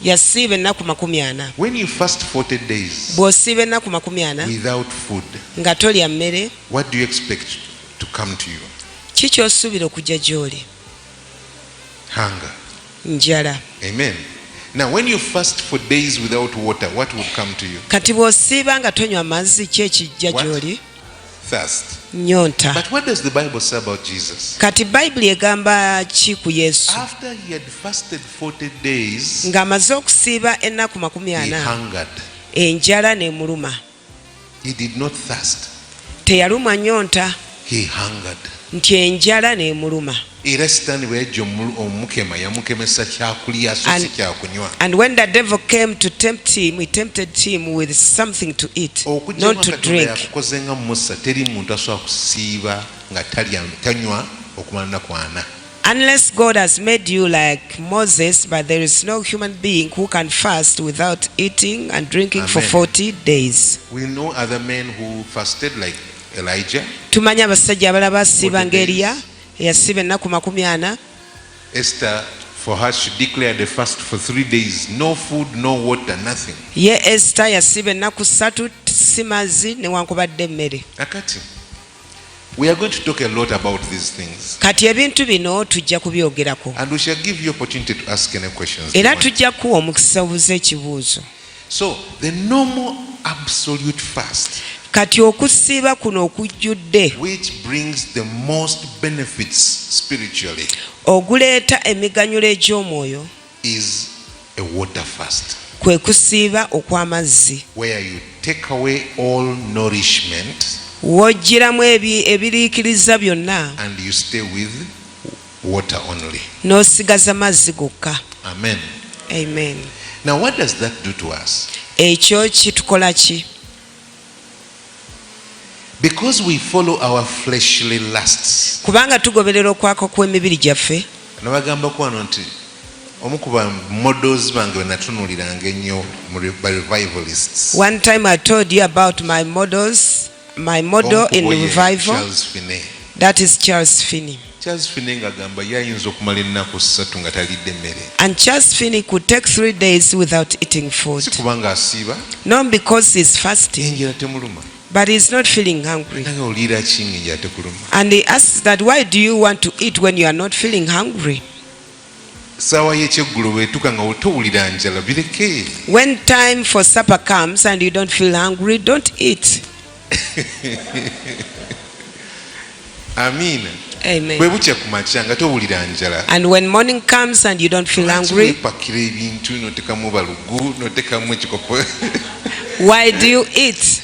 Speaker 2: Yasiiba ennaku 40.
Speaker 3: When you fast 40 days
Speaker 2: Bw'osiiba ennaku 40
Speaker 3: without food,
Speaker 2: nga tolya mmere,
Speaker 3: what do you expect to come to you?
Speaker 2: Ki ky'osuubira okujja gy'oli?
Speaker 3: Hunger.
Speaker 2: Njala.
Speaker 3: Amen. Now, when you fast for days without water, what would come to you?
Speaker 2: Kati bw'osiiba nga tonywa mazzi, ki ekijja
Speaker 3: What?
Speaker 2: gy'oli?
Speaker 3: Thirst.
Speaker 2: Nnyonta.
Speaker 3: But what does the Bible say about Jesus?
Speaker 2: Kati Bayibuli egamba ki ku Yesu?
Speaker 3: After he had fasted 40 days,
Speaker 2: Ng'amaze okusiiba ennaku makumi
Speaker 3: he
Speaker 2: ana,
Speaker 3: hungered.
Speaker 2: Enjala n'emuluma.
Speaker 3: He did not thirst.
Speaker 2: Teyalumwa nnyonta.
Speaker 3: He hungered.
Speaker 2: Nti enjala n'emuluma.
Speaker 3: Era Sitaani bwe yajja omukema yamukemesa kyakulya so si kyakunywa.
Speaker 2: And when the devil came to tempt him, he tempted him with something to eat,
Speaker 3: Okuggyako
Speaker 2: not
Speaker 3: nga
Speaker 2: to
Speaker 3: Katonda
Speaker 2: drink.
Speaker 3: yakukoze nga Musa, teri muntu asobola kusiiba nga talya tanywa okumala nnaku 40.
Speaker 2: Unless God has made you like Moses, but there is no human being who can fast without eating and drinking for
Speaker 3: Amen.
Speaker 2: 40 days.
Speaker 3: We know other men who fasted like Elijah.
Speaker 2: Tumanyi abasajja abalala basiiba
Speaker 3: 40
Speaker 2: nga Eriya
Speaker 3: days.
Speaker 2: eyasiiba ennaku 40.
Speaker 3: Esther, for her, she declared a fast for 3 days. No food, no water, nothing.
Speaker 2: Ye Esita yasiiba ennaku 3 si mazzi newankubadde emmere.
Speaker 3: Akati, we are going to talk a lot about these things.
Speaker 2: Kati ebintu bino tujja kubyogerako.
Speaker 3: And we shall give you opportunity to ask any questions you
Speaker 2: Era
Speaker 3: want.
Speaker 2: tujja kuwa omukisa obuuze ekibuuzo.
Speaker 3: So, the normal absolute fast,
Speaker 2: Kati okusiiba kuno okujjudde,
Speaker 3: which brings the most benefits spiritually,
Speaker 2: oguleeta emiganyulo egy'omwoyo,
Speaker 3: is a water fast,
Speaker 2: kwe kusiiba okw'amazzi,
Speaker 3: where you take away all nourishment
Speaker 2: w'oggyiramu ebiriikiriza byonna
Speaker 3: and you stay with water only.
Speaker 2: N'osigaza mazzi gokka.
Speaker 3: Amen.
Speaker 2: Amen.
Speaker 3: Now, what does that do to us?
Speaker 2: Ekyo kitukola ki?
Speaker 3: Because we follow our fleshly lusts.
Speaker 2: Kubanga tugoberera okwaka kw'emibiri gyaffe.
Speaker 3: Nabagambako wano nti omu ku ba models bange be natunuuliranga ennyo mu ba revivalists.
Speaker 2: One time I told you about my models, my model
Speaker 3: Omu ku
Speaker 2: in
Speaker 3: bo ye
Speaker 2: revival,
Speaker 3: Charles Finney.
Speaker 2: that is Charles Finney.
Speaker 3: Charles Finney ng'agamba ye ayinza okumala ennaku 3 nga talidde mmere.
Speaker 2: And Charles Finney could take 3 days without eating food.
Speaker 3: Si kubanga asiiba,
Speaker 2: Not because he's fasting,
Speaker 3: enjala temuluma.
Speaker 2: but he's not feeling hungry.
Speaker 3: Naye oliira ki ng'enjala tekuluma?
Speaker 2: And he asks that, why do you want to eat when you are not feeling hungry?
Speaker 3: Ssaawa y'ekyeggulo bw'etuuka nga towulira njala bireke.
Speaker 2: When time for supper comes and you don't feel hungry, don't eat.
Speaker 3: Amiina.
Speaker 2: Amen.
Speaker 3: Bwe bukya ku makya nga towulira njala.
Speaker 2: And when morning comes and you don't feel
Speaker 3: Lwaki
Speaker 2: hungry,
Speaker 3: weepakira ebintu n'oteekamu balugu n'oteekamu ekikopo?
Speaker 2: why do you eat?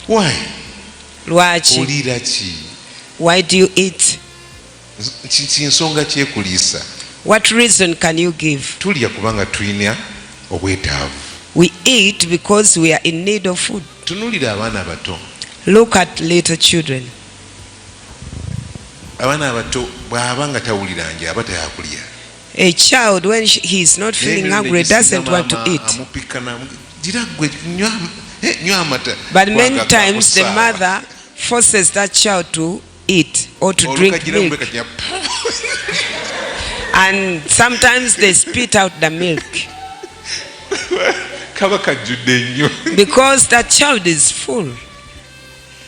Speaker 3: Why?
Speaker 2: Lwaki?
Speaker 3: Oliira ki?
Speaker 2: Why do you eat?
Speaker 3: Nsonga kyekuliisa.
Speaker 2: What reason can you give?
Speaker 3: Tulya kubanga tulina obwetaavu.
Speaker 2: We eat because we are in need of food.
Speaker 3: Tunuulira abaana abato.
Speaker 2: Look at little children.
Speaker 3: Abaana abato bw'aba nga tawulira njala aba tayakulya.
Speaker 2: A child, when he is not
Speaker 3: Naye
Speaker 2: feeling
Speaker 3: emirundi
Speaker 2: hungry,
Speaker 3: egisinga
Speaker 2: doesn't want to
Speaker 3: maama
Speaker 2: eat.
Speaker 3: amupika gira ggwe nywa amata.
Speaker 2: But
Speaker 3: Kubanga
Speaker 2: many times the
Speaker 3: akusaawa.
Speaker 2: mother forces that child to eat or to drink
Speaker 3: Olukagira
Speaker 2: milk.
Speaker 3: mubeka kya-
Speaker 2: And sometimes they spit out the milk.
Speaker 3: Kaba kajjudde nnyo.
Speaker 2: Because that child is full.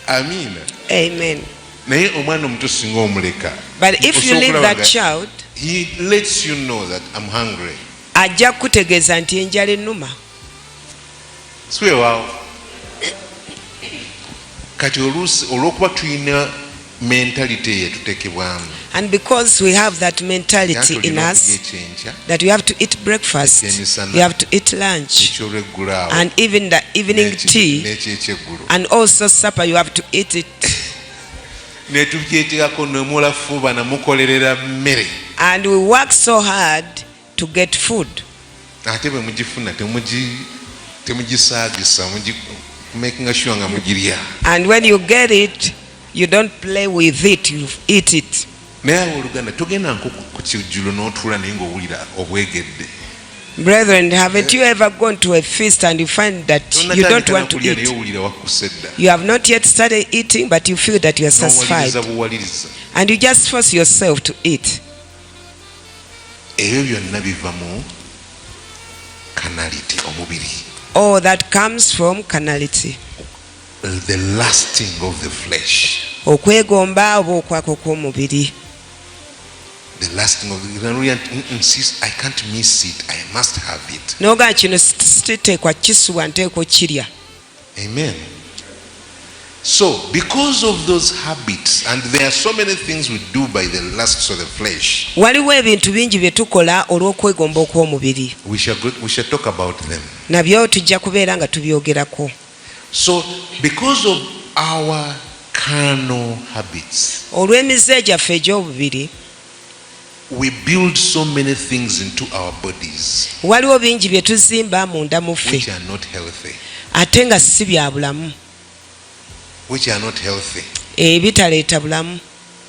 Speaker 3: Amiina.
Speaker 2: Amen.
Speaker 3: Naye omwana omuto singa omuleka.
Speaker 2: But if you
Speaker 3: Osobola
Speaker 2: leave
Speaker 3: okulaba
Speaker 2: that
Speaker 3: nga
Speaker 2: child,
Speaker 3: he lets you know that I'm hungry.
Speaker 2: Ajja kukutegeeza nti enjala ennuma.
Speaker 3: Si weewaawo. Kati oluusi olw'okuba tulina mentality eyo etuteekebwamu.
Speaker 2: And because we have that mentality
Speaker 3: Nanti
Speaker 2: in
Speaker 3: olina
Speaker 2: us
Speaker 3: okulya ekyenkya,
Speaker 2: that we have to eat breakfast,
Speaker 3: Ekyemisana.
Speaker 2: we have to eat lunch,
Speaker 3: ekyolweggulo awo,
Speaker 2: and even the evening tea,
Speaker 3: n'ekyekyeggulu.
Speaker 2: and also supper, you have to eat it.
Speaker 3: Ne tubyeteekako ne mulafuuba na mukolerera mmere.
Speaker 2: And we work so hard to get food.
Speaker 3: Ate bwe mugifuna temugisaagisa, making sure nga mugirya.
Speaker 2: And when you get it, you don't play with it, you eat it.
Speaker 3: Naye abooluganda togenda nko ku kijjulo n'otuula naye ng'owulira obwegedde.
Speaker 2: Brethren, haven't you ever gone to a feast and you find that you don't
Speaker 3: Tonnatandika
Speaker 2: want to
Speaker 3: nakulya naye
Speaker 2: eat?
Speaker 3: owulira wakkuse dda.
Speaker 2: You have not yet started eating, but you feel that you are satisfied.
Speaker 3: N'owaliriza buwaliriza.
Speaker 2: And you just force yourself to eat.
Speaker 3: Ebyo byonna biva mu carnality, omubiri.
Speaker 2: All that comes from carnality.
Speaker 3: The lusting of the flesh.
Speaker 2: Okwegomba oba okwaka okw'omubiri.
Speaker 3: The lusting of the I can't miss it. I must have it.
Speaker 2: N'ogamba kino siteekwa kisubwa nteekwa okirya.
Speaker 3: Amen. So, because of those habits, and there are so many things we do by the lusts of the flesh.
Speaker 2: Waliwo ebintu bingi bye tukola olw'okwegomba okw'omubiri.
Speaker 3: We shall talk about them.
Speaker 2: Nabyo tujja kubeera nga tubyogerako.
Speaker 3: So, because of our carnal habits,
Speaker 2: olw'emize gyaffe egy'obubiri,
Speaker 3: we build so many things into our bodies.
Speaker 2: Waliwo bingi bye tuzimba munda mu ffe.
Speaker 3: Which are not healthy.
Speaker 2: Ate nga si bya bulamu.
Speaker 3: Which are not healthy.
Speaker 2: Ebitaleeta bulamu.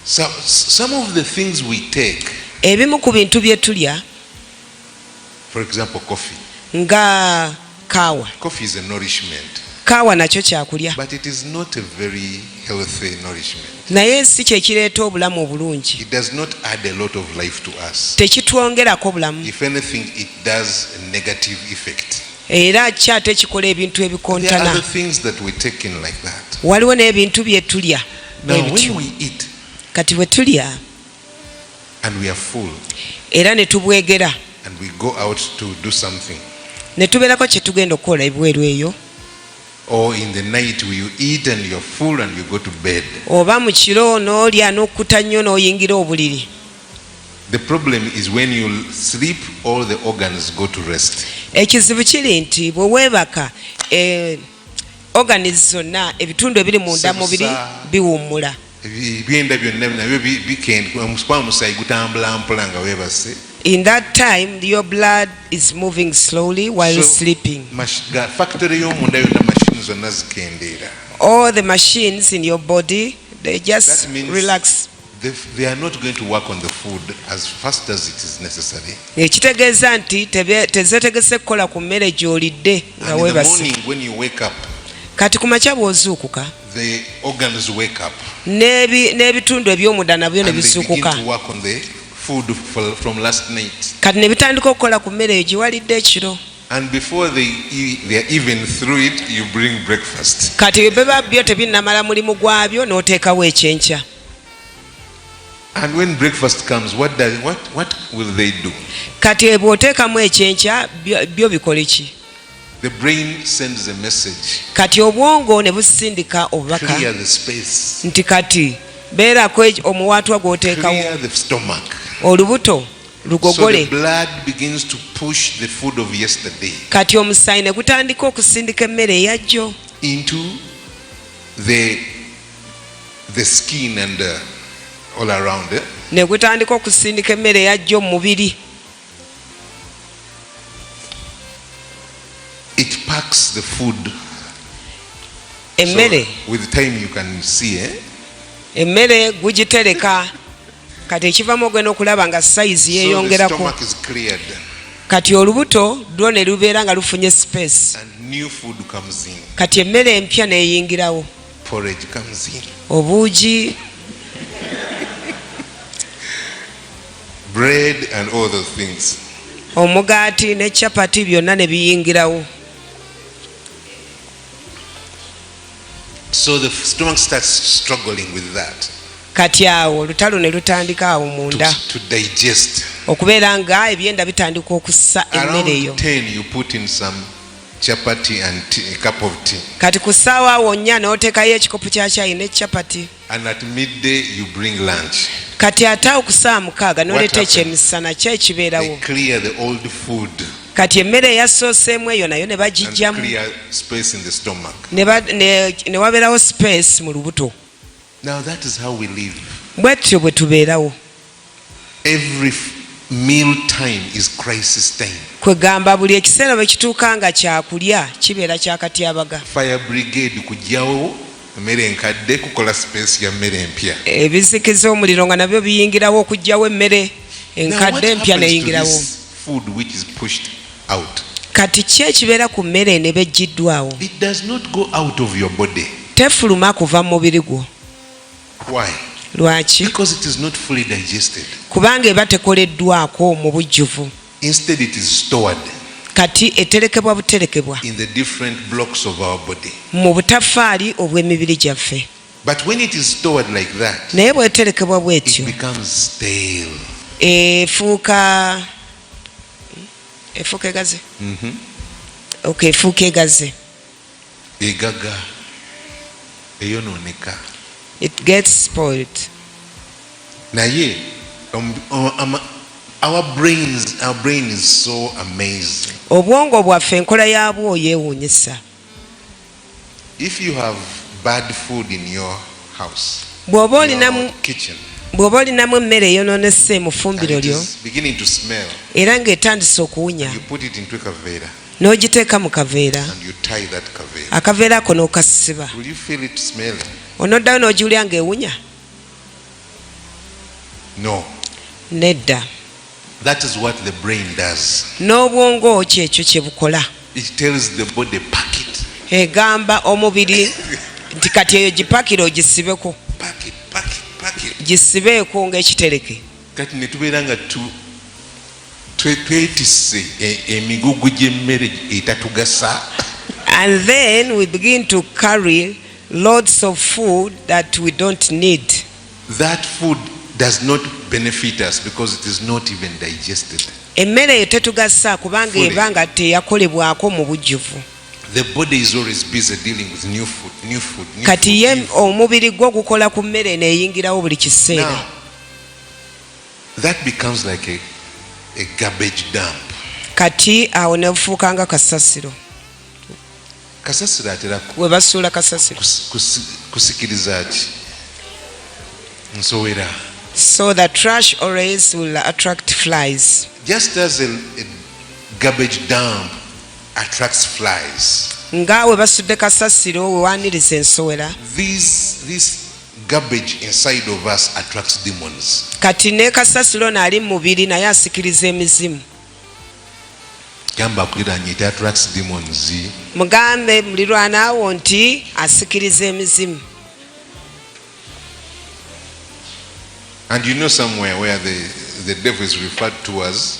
Speaker 3: So, some of the things we take,
Speaker 2: ebimu ku bintu bye tulya,
Speaker 3: for example, coffee.
Speaker 2: Nga kaawa.
Speaker 3: Coffee is a nourishment.
Speaker 2: Kaawa nakyo kyakulya.
Speaker 3: But it is not a very healthy nourishment.
Speaker 2: Naye si kye kireeta obulamu obulungi.
Speaker 3: It does not add a lot of life to us.
Speaker 2: Tekitwongerako bulamu.
Speaker 3: If anything, it does a negative effect.
Speaker 2: Era kyate kikola ebintu ebikontana.
Speaker 3: There are other things that we take in like that.
Speaker 2: Waliwo n'ebintu bye tulya.
Speaker 3: Now, when we eat,
Speaker 2: kati bwe tulya,
Speaker 3: and we are full,
Speaker 2: era ne tubwegera,
Speaker 3: and we go out to do something,
Speaker 2: ne tubeerako kye tugenda okukola ebweru eyo,
Speaker 3: or in the night you eat and you're full and you go to bed.
Speaker 2: Oba mu kiro n'olya n'okkuta nnyo n'oyingira obuliri.
Speaker 3: The problem is when you sleep, all the organs go to rest.
Speaker 2: Ekizibu kiri nti bwe weebaka, organs zonna ebitundu ebiri munda mubiri biwummula.
Speaker 3: Ebyenda byonna nabyo bikenda, omusaayi gutambula mpola nga weebase.
Speaker 2: In that time, your blood is moving slowly while sleeping.
Speaker 3: Factory y'omunda yonna machines zonna zikendeera.
Speaker 2: All the machines in your body, they just relax.
Speaker 3: They are not going to work on the food as fast as it is necessary.
Speaker 2: Ekitegeeza nti tezeetegese kukola ku mmere gy'olidde nga weebase.
Speaker 3: And in the morning when you wake up,
Speaker 2: kati ku makya bw'ozuukuka,
Speaker 3: the organs wake up.
Speaker 2: N'ebitundu eby'omunda nabyo ne bizuukuka.
Speaker 3: And they begin to work on the food from last night.
Speaker 2: Kati ne bitandika okukola ku mmere eyo gye walidde ekiro.
Speaker 3: And before they are even through it, you bring breakfast.
Speaker 2: Kati biba byo tebinnamala mulimu gwabyo n'oteekawo ekyenkya.
Speaker 3: And when breakfast comes, what will they do?
Speaker 2: Kati bw'oteekamu ekyenkya byo bikole ki?
Speaker 3: The brain sends a message.
Speaker 2: Kati obwongo ne busindika obubaka.
Speaker 3: Clear the space.
Speaker 2: Nti kati beerako omuwaatwa gw'oteekawo.
Speaker 3: Clear the stomach.
Speaker 2: Olubuto lugogole.
Speaker 3: So the blood begins to push the food of yesterday.
Speaker 2: Kati omusaayi ne gutandika okusindika emmere eyajjo.
Speaker 3: Into the skin and all around it.
Speaker 2: Ne gutandika okusindika emmere eyajjo mu mubiri.
Speaker 3: It packs the food.
Speaker 2: Emmere.
Speaker 3: So with time you can see, eh?
Speaker 2: Emmere gugitereka. Kati ekivamu ogenda okulaba nga size yeeyongerako.
Speaker 3: So the stomach is cleared.
Speaker 2: Kati olubuto lwo ne lubeera nga lufunye space.
Speaker 3: And new food comes in.
Speaker 2: Kati emmere empya n'eyingirawo.
Speaker 3: Porridge comes in.
Speaker 2: Obuugi.
Speaker 3: Bread and all those things.
Speaker 2: Omugaati ne chapati byonna ne biyingirawo.
Speaker 3: So the stomach starts struggling with that.
Speaker 2: Kati awo olutalo ne lutandika awo munda.
Speaker 3: To digest.
Speaker 2: Okubeera nga ebyenda bitandika okussa emmere eyo.
Speaker 3: Around 10 you put in some chapati and tea, a cup of tea.
Speaker 2: Kati ku ssaawa awo nnya n'oteekayo ekikopo kya caayi ne chapati.
Speaker 3: And at midday you bring lunch.
Speaker 2: Kati ate awo ku ssaawa mukaaga n'oleeta ekyemisana ki ekibeerawo.
Speaker 3: They clear the old food.
Speaker 2: Kati emmere eyasooseemu eyo nayo ne bagijjamu.
Speaker 3: And clear space in the stomach.
Speaker 2: Ne wabeerawo space mu lubuto.
Speaker 3: Now that is how we live.
Speaker 2: Bwe tutyo bwe tubeerawo.
Speaker 3: Every meal time is crisis time.
Speaker 2: Kwegamba buli ekiseera bwe kituuka nga kyakulya kibeera kyakatyabaga.
Speaker 3: Fire brigade kujjawo emmere enkadde kukola space ya mmere empya.
Speaker 2: Ebizikiza omuliro nga nabyo biyingirawo okujjawo emmere enkadde empya n'eyingirawo.
Speaker 3: Food which is pushed out.
Speaker 2: Kati ki ekibeera ku mmere ne beggiddwawo?
Speaker 3: It does not go out of your body.
Speaker 2: Tefuluma kuva mu mubiri gwo.
Speaker 3: Why?
Speaker 2: Lwaki?
Speaker 3: Because it is not fully digested.
Speaker 2: Kubanga eba tekoleddwako mu bujjuvu.
Speaker 3: Instead, it is stored
Speaker 2: Kati eterekebwa buterekebwa
Speaker 3: in the different blocks of our body.
Speaker 2: Mu butafaali obw'emibiri gyaffe.
Speaker 3: But when it is stored like that,
Speaker 2: Naye bw'eterekebwa
Speaker 3: it
Speaker 2: bw'etyo,
Speaker 3: becomes stale.
Speaker 2: Efuuka egaze. Okay, efuuka egaze.
Speaker 3: Egaga. Eyonooneka.
Speaker 2: It gets spoiled.
Speaker 3: Naye our brain is so amazing.
Speaker 2: Obwongo bwaffe enkola yaabwo yeewuunyisa.
Speaker 3: If you have bad food in your house,
Speaker 2: Bw'oba
Speaker 3: in your
Speaker 2: olinamu
Speaker 3: kitchen,
Speaker 2: bw'oba olinamu emmere eyonoonese mu
Speaker 3: and
Speaker 2: ffumbiro
Speaker 3: it
Speaker 2: lyo
Speaker 3: is beginning to smell,
Speaker 2: era ng'etandise okuwunya,
Speaker 3: you put it into a kaveera
Speaker 2: n'ogiteeka mu kaveera,
Speaker 3: and you tie that kaveera.
Speaker 2: Akaveera ako n'okasiba,
Speaker 3: Will you feel it smelling?
Speaker 2: Onoddayo n'ogiwulira ng'ewunya?
Speaker 3: No.
Speaker 2: Nedda.
Speaker 3: That is what the brain does.
Speaker 2: N'obwongo kyekyo kye bukola.
Speaker 3: It tells the body, pack it,
Speaker 2: Egamba omubiri nti kati eyo gipakire ogisibeko,
Speaker 3: pack it, pack it, pack it.
Speaker 2: Gisibeeko ng'ekitereke.
Speaker 3: Kati ne tubeera nga twetisse emigugu gy'emmere etatugasa.
Speaker 2: And then we begin to carry loads of food that we don't need.
Speaker 3: That food does not benefit us because it is not even digested.
Speaker 2: Emmere eyo tetugasa kubanga
Speaker 3: Fully.
Speaker 2: eba nga teyakolebwako mu bujjuvu.
Speaker 3: The body is always busy dealing with new food, new food, new
Speaker 2: Kati
Speaker 3: food,
Speaker 2: ye
Speaker 3: new food.
Speaker 2: omubiri gwo gukola ku mmere neeyingirawo buli kiseera.
Speaker 3: Now, that becomes like a garbage dump.
Speaker 2: Kati awo ne bufuuka nga kasasiro.
Speaker 3: Kasasiro atera
Speaker 2: We basuula kasasiro.
Speaker 3: Kusikiriza ki? Nsowera.
Speaker 2: So the trash always will attract flies.
Speaker 3: Just as a garbage dump attracts flies,
Speaker 2: Nga we basudde kasasiro we waaniriza ensowera,
Speaker 3: this garbage inside of us attracts demons.
Speaker 2: Kati ne kasasiro naali mu mubiri naye asikiriza emizimu.
Speaker 3: Gamba akuliraanye it attracts demons.
Speaker 2: Mugambe mulirwanaawo nti asikiriza emizimu.
Speaker 3: And you know somewhere where the devil is referred to as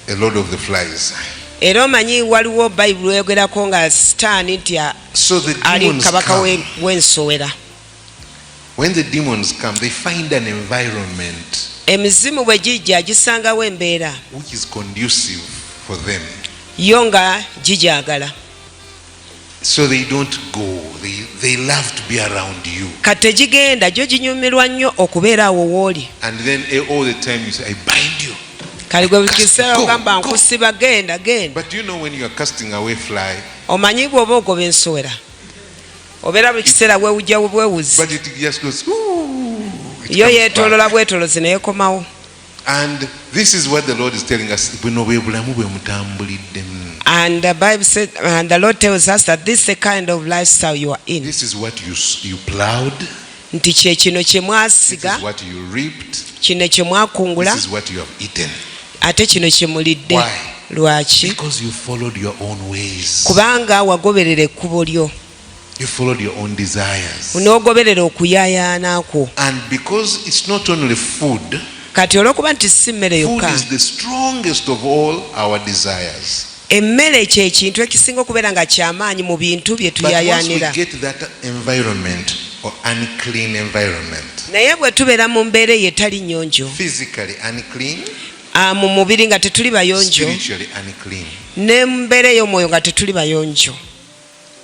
Speaker 3: a lord of the flies.
Speaker 2: Era omanyi waliwo bayibuli eyogerako nga sitaani nti
Speaker 3: So the
Speaker 2: ali
Speaker 3: demons
Speaker 2: kabaka
Speaker 3: come.
Speaker 2: w'ensowera.
Speaker 3: When the demons come, they find an environment
Speaker 2: Emizimu bwe gijja gisangawo embeera
Speaker 3: which is conducive for them.
Speaker 2: Yo nga gigyagala.
Speaker 3: So they don't go. They love to be around you.
Speaker 2: Kati tegigenda gyo ginyumirwa nnyo okubeera awo w'oli.
Speaker 3: And then all the time you say, "I bind you."
Speaker 2: Kale gwe buli kiseera
Speaker 3: Go,
Speaker 2: ogamba
Speaker 3: go.
Speaker 2: nkusiba genda genda.
Speaker 3: But you know when you are casting away fly,
Speaker 2: Omanyi bw'oba ogoba ensowera obeera buli kiseera weewujja bwewuzi.
Speaker 3: But it just goes, ooh, it
Speaker 2: Yo
Speaker 3: comes
Speaker 2: yeetoolola
Speaker 3: back.
Speaker 2: bwetoolozi neyekomawo.
Speaker 3: And this is what the Lord is telling us. Buno bwe bulamu bwe mutambuliddemu.
Speaker 2: And the Bible said, and the Lord tells us that this is the kind of lifestyle you are in.
Speaker 3: This is what you plowed.
Speaker 2: Nti kye kino kye
Speaker 3: This
Speaker 2: mwasiga,
Speaker 3: is what you reaped.
Speaker 2: Kino kye mwakungula,
Speaker 3: This is what you have eaten.
Speaker 2: Ate kino kye mulidde.
Speaker 3: Why?
Speaker 2: Lwaki?
Speaker 3: Because you followed your own ways.
Speaker 2: Kubanga wagoberera ekkubo lyo.
Speaker 3: You followed your own desires.
Speaker 2: N'ogoberera okuyaayaana kwo.
Speaker 3: And because it's not only food,
Speaker 2: Kati olw'okuba nti si mmere
Speaker 3: food
Speaker 2: yokka,
Speaker 3: is the strongest of all our desires.
Speaker 2: Emmere kye kintu ekisinga okubeera nga kyamaanyi mu bintu bye
Speaker 3: But once we
Speaker 2: tuyaayaanira.
Speaker 3: get that environment or unclean environment,
Speaker 2: Naye bwe tubeera mu mbeera eyo etali nnyonjo,
Speaker 3: physically unclean,
Speaker 2: mu mubiri nga tetuli bayonjo,
Speaker 3: spiritually unclean.
Speaker 2: Ne mu mbeera ey'omwoyo nga tetuli bayonjo.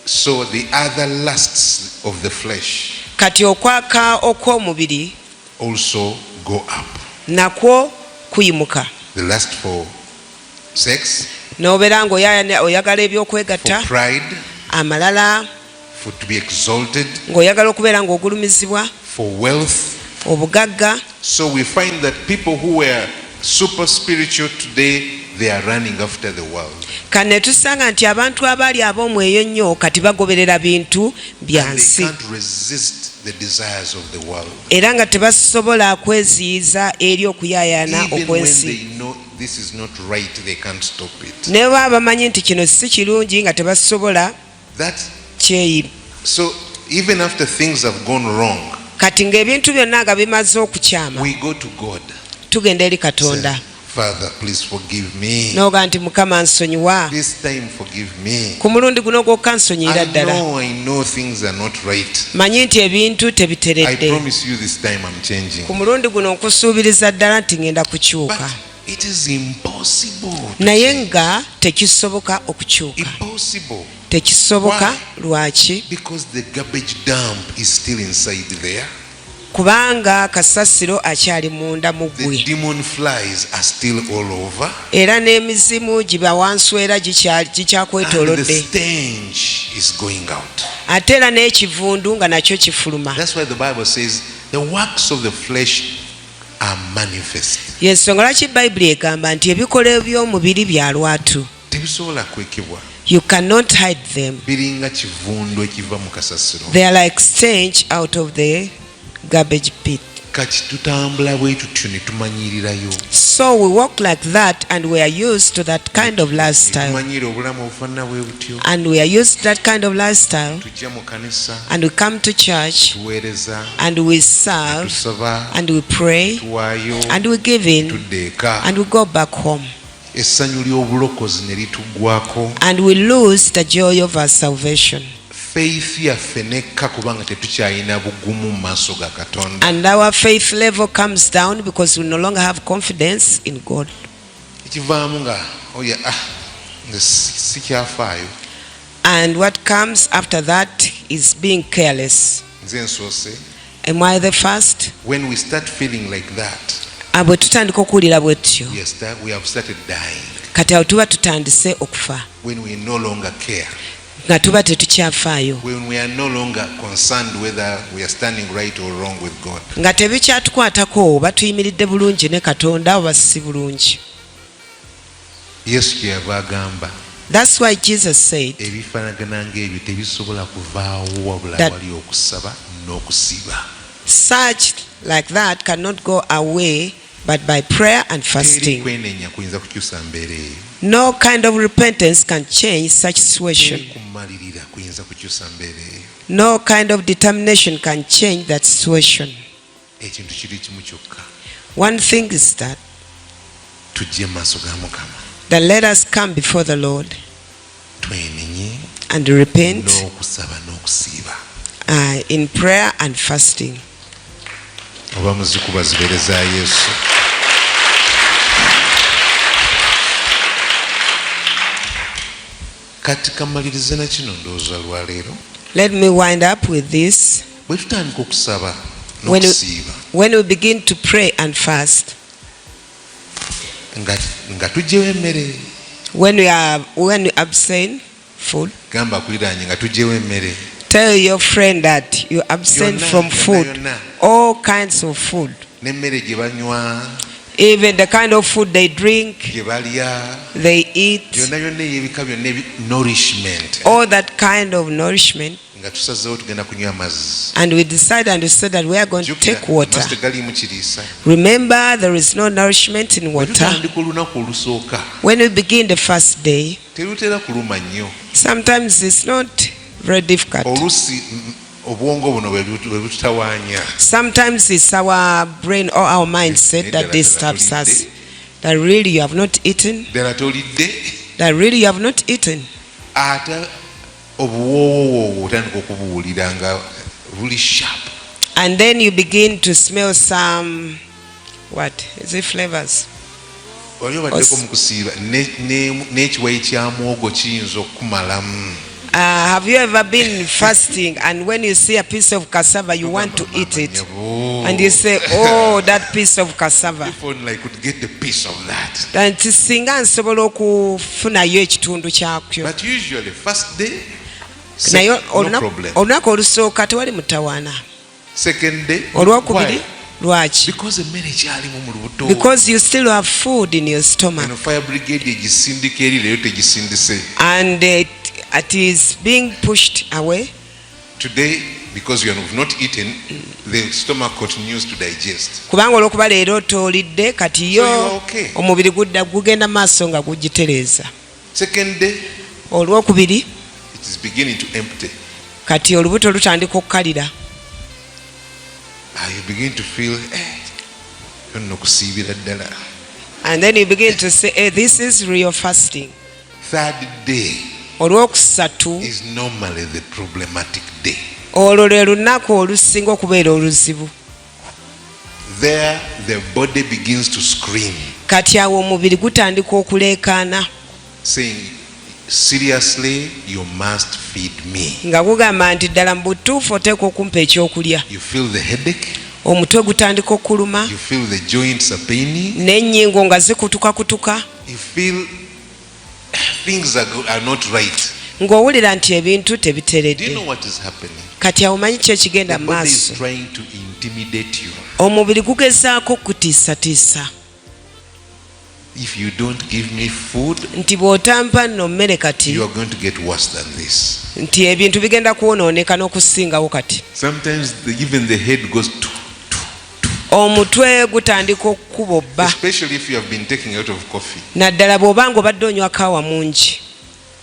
Speaker 3: So the other lusts of the flesh
Speaker 2: Kati okwaka okw'omubiri
Speaker 3: also go up.
Speaker 2: Nakwo kuyimuka.
Speaker 3: The lust for sex,
Speaker 2: N'obeera ng'oyagala ebyokwegatta,
Speaker 3: for pride,
Speaker 2: amalala,
Speaker 3: for to be exalted,
Speaker 2: ng'oyagala okubeera ng'ogulumizibwa,
Speaker 3: for wealth.
Speaker 2: Obugagga.
Speaker 3: So we find that people who were super spiritual today, they are running after the world.
Speaker 2: Kane ne tusanga nti abantu abaali ab'omwoyo ennyo kati bagoberera bintu bya
Speaker 3: And they
Speaker 2: nsi.
Speaker 3: can't resist the desires of the world.
Speaker 2: Era nga tebasobola kweziyiza eri okuyaayaana
Speaker 3: Even when
Speaker 2: okw'ensi.
Speaker 3: they know this is not right, they can't stop it.
Speaker 2: Ne baba bamanyi nti kino si kirungi nga tebasobola
Speaker 3: That
Speaker 2: kyeyi.
Speaker 3: So even after things have gone wrong,
Speaker 2: Kati ng'ebintu byonna nga bimaze okukyama,
Speaker 3: we go to God.
Speaker 2: Tugenda eri
Speaker 3: Say,
Speaker 2: Katonda.
Speaker 3: Father, please forgive me.
Speaker 2: N'oga nti, Mukama, nsonyiwa.
Speaker 3: This time, forgive me.
Speaker 2: Ku mulundi guno gwokka nsonyiyira
Speaker 3: I
Speaker 2: ddala.
Speaker 3: know, I know things are not right.
Speaker 2: Manyi nti ebintu
Speaker 3: I
Speaker 2: tebiteredde.
Speaker 3: promise you this time I'm changing.
Speaker 2: Ku mulundi guno nkusuubiriza ddala nti ngenda kukyuka.
Speaker 3: But it is impossible to
Speaker 2: Naye
Speaker 3: change.
Speaker 2: nga tekisoboka okukyuka.
Speaker 3: Impossible.
Speaker 2: Tekisoboka.
Speaker 3: Why?
Speaker 2: Lwaki?
Speaker 3: Because the garbage dump is still inside there.
Speaker 2: Kubanga kasasiro akyali munda mu
Speaker 3: The
Speaker 2: ggwe.
Speaker 3: demon flies are still all over.
Speaker 2: Era n'emizimu giba wanswera
Speaker 3: And the
Speaker 2: gikyakwetoolodde.
Speaker 3: stench is going out.
Speaker 2: Ate era n'ekivundu nga nakyo kifuluma.
Speaker 3: That's why the Bible says the works of the flesh are manifest.
Speaker 2: Yensonga lwaki Bayibuli egamba nti ebikolwa by'omubiri bya lwatu.
Speaker 3: Tebisobola kwekebwa.
Speaker 2: You cannot hide them.
Speaker 3: Biringa kivundu ekiva mu kasasiro.
Speaker 2: They are like stench out of the garbage pit.
Speaker 3: Kati tutambula bwe tutyo ne tumanyirirayo.
Speaker 2: So we walk like that, and we are used to that kind of
Speaker 3: Ne
Speaker 2: lifestyle.
Speaker 3: tumanyira obulamu obufaanana bwe butyo.
Speaker 2: And we are used to that kind of lifestyle.
Speaker 3: Tujja mu kanisa,
Speaker 2: And we come to church
Speaker 3: tuweereza,
Speaker 2: and we serve
Speaker 3: tusaba,
Speaker 2: and we pray
Speaker 3: tuwaayo,
Speaker 2: and we give in
Speaker 3: tudda eka.
Speaker 2: and we go back home.
Speaker 3: Essanyu ly'obulokozi ne lituggwako.
Speaker 2: And we lose the joy of our salvation.
Speaker 3: Faith yaffe nekka kubanga tetukyalina bugumu mu maaso ga Katonda.
Speaker 2: And our faith level comes down because we no longer have confidence in God.
Speaker 3: Ekivaamu nga oya, ah, nze sikyafaayo.
Speaker 2: And what comes after that is being careless.
Speaker 3: Nze nsoose.
Speaker 2: Am I the first?
Speaker 3: When we start feeling like that,
Speaker 2: Ah, bwe tutandika okuwulira bwe tutyo,
Speaker 3: we have started dying.
Speaker 2: Kati awo tuba tutandise okufa.
Speaker 3: When we no longer care,
Speaker 2: Nga tuba tetukyafaayo,
Speaker 3: when we are no longer concerned whether we are standing right or wrong with God.
Speaker 2: Nga tebikyatukwatako oba tuyimiridde bulungi ne Katonda oba si bulungi.
Speaker 3: Yesu kyeyava agamba,
Speaker 2: That's why Jesus said
Speaker 3: ebifaanagana ng'ebyo tebisobola kuvaawo wabula wali okusaba n'okusiiba.
Speaker 2: Such like that cannot go away but by prayer and
Speaker 3: Teri
Speaker 2: fasting.
Speaker 3: kwenenya kuyinza kukyusa mbeera eyo.
Speaker 2: No kind of repentance can change such situation.
Speaker 3: Teri kumalirira kuyinza kukyusa mbeera eyo.
Speaker 2: No kind of determination can change that situation.
Speaker 3: Ekintu kiri kimu kyokka.
Speaker 2: One thing is that
Speaker 3: Tujje mu maaso ga Mukama,
Speaker 2: that let us come before the Lord
Speaker 3: twenenye
Speaker 2: and repent
Speaker 3: n'okusaba n'okusiiba.
Speaker 2: in prayer and fasting.
Speaker 3: Oba muzikuba zibeere za Yesu. Kati kamalirize na kino ndowooza lwaleero.
Speaker 2: Let me wind up with this.
Speaker 3: Bwe tutandika okusaba n'okusiiba,
Speaker 2: When we begin to pray and fast,
Speaker 3: nga tuggyewo emmere,
Speaker 2: when we abstain food,
Speaker 3: gamba akuliraanye nga tuggyewo emmere.
Speaker 2: Tell your friend that you abstain
Speaker 3: Yonna,
Speaker 2: from
Speaker 3: yonna,
Speaker 2: food,
Speaker 3: yonna.
Speaker 2: All kinds of food,
Speaker 3: N'emmere gye banywa,
Speaker 2: even the kind of food they drink,
Speaker 3: gye balya,
Speaker 2: they eat,
Speaker 3: yonna yonna ey'ebika byonna nourishment,
Speaker 2: all that kind of nourishment.
Speaker 3: Nga tusazeewo tugenda kunywa amazzi.
Speaker 2: And we decide and we say that we are going to
Speaker 3: Jjukira,
Speaker 2: take water.
Speaker 3: amazzi tegaliimu kiriisa.
Speaker 2: Remember, there is no nourishment in
Speaker 3: Bwe
Speaker 2: water.
Speaker 3: tutandika olunaku olusooka,
Speaker 2: When we begin the first day,
Speaker 3: terutera kuluma nnyo.
Speaker 2: Sometimes it's not very difficult.
Speaker 3: Oluusi obwongo buno bwe bututawaanya.
Speaker 2: Sometimes it's our brain or our mindset that disturbs us. That really you have not eaten.
Speaker 3: Ddala tolidde.
Speaker 2: That really you have not eaten.
Speaker 3: Ate obuwoowoowo otandika okubuwulira nga buli sharp.
Speaker 2: And then you begin to smell some, what is it, flavors?
Speaker 3: Oli obaddeko mu kusiiba n'ekiwayi kya muwogo kiyinza okukumalamu.
Speaker 2: Have you ever been fasting and when you see a piece of cassava, you want to eat it? And you say, "Oh, that piece of cassava."
Speaker 3: If only I could get a piece of that.
Speaker 2: Nti singa nsobola okufunayo ekitundu kyakyo.
Speaker 3: But usually first day,
Speaker 2: Naye
Speaker 3: no problem.
Speaker 2: olunaku olusooka tewali mutawaana.
Speaker 3: Second day,
Speaker 2: Olwokubiri,
Speaker 3: why?
Speaker 2: lwaki?
Speaker 3: Because emmere ekyalimu mu lubuto.
Speaker 2: Because you still have food in your stomach.
Speaker 3: Eno fire brigade egisindika eri leero tegisindise.
Speaker 2: And it is being pushed away.
Speaker 3: Today, because you have not eaten, the stomach continues to digest.
Speaker 2: Kubanga olwokuba leero tolidde kati yo
Speaker 3: So you are okay.
Speaker 2: omubiri gudda gugenda maaso nga gugitereeza.
Speaker 3: Second day,
Speaker 2: Olwokubiri,
Speaker 3: it is beginning to empty.
Speaker 2: Kati olubuto lutandika okukalira.
Speaker 3: Ah, you begin to feel, eh, nno kusiibira ddala.
Speaker 2: And then you begin to say, hey, this is real fasting.
Speaker 3: Third day
Speaker 2: Olwokusatu
Speaker 3: is normally the problematic day.
Speaker 2: Olwo lwe lunaku olusinga okubeera oluzibu.
Speaker 3: There the body begins to scream,
Speaker 2: Kati awo omubiri gutandika okuleekaana,
Speaker 3: saying, seriously, you must feed me.
Speaker 2: Nga gugamba nti ddala mu butuufu oteekwa okumpa ekyokulya.
Speaker 3: You feel the headache,
Speaker 2: Omutwe gutandika okuluma,
Speaker 3: you feel the joints are paining,
Speaker 2: n'ennyingo nga zikutukakutuka,
Speaker 3: you feel things are not right.
Speaker 2: Ng'owulira nti ebintu
Speaker 3: Do you
Speaker 2: tebiteredde.
Speaker 3: know what is happening?
Speaker 2: Kati awo omanyi ki ekigenda
Speaker 3: The
Speaker 2: mu
Speaker 3: body is
Speaker 2: maaso?
Speaker 3: trying to intimidate you.
Speaker 2: Omubiri gugezaako okukutiisatiisa.
Speaker 3: If you don't give me food,
Speaker 2: Nti bw'otampa nno mmere kati,
Speaker 3: you are going to get worse than this.
Speaker 2: Nti ebintu bigenda kwonooneka n'okusingawo kati.
Speaker 3: Sometimes even the head goes tu, tu, tu.
Speaker 2: Omutwe gutandika okukubobba.
Speaker 3: Especially if you have been taking a lot of coffee.
Speaker 2: Naddala bw'oba nga obadde onywa kaawa mungi.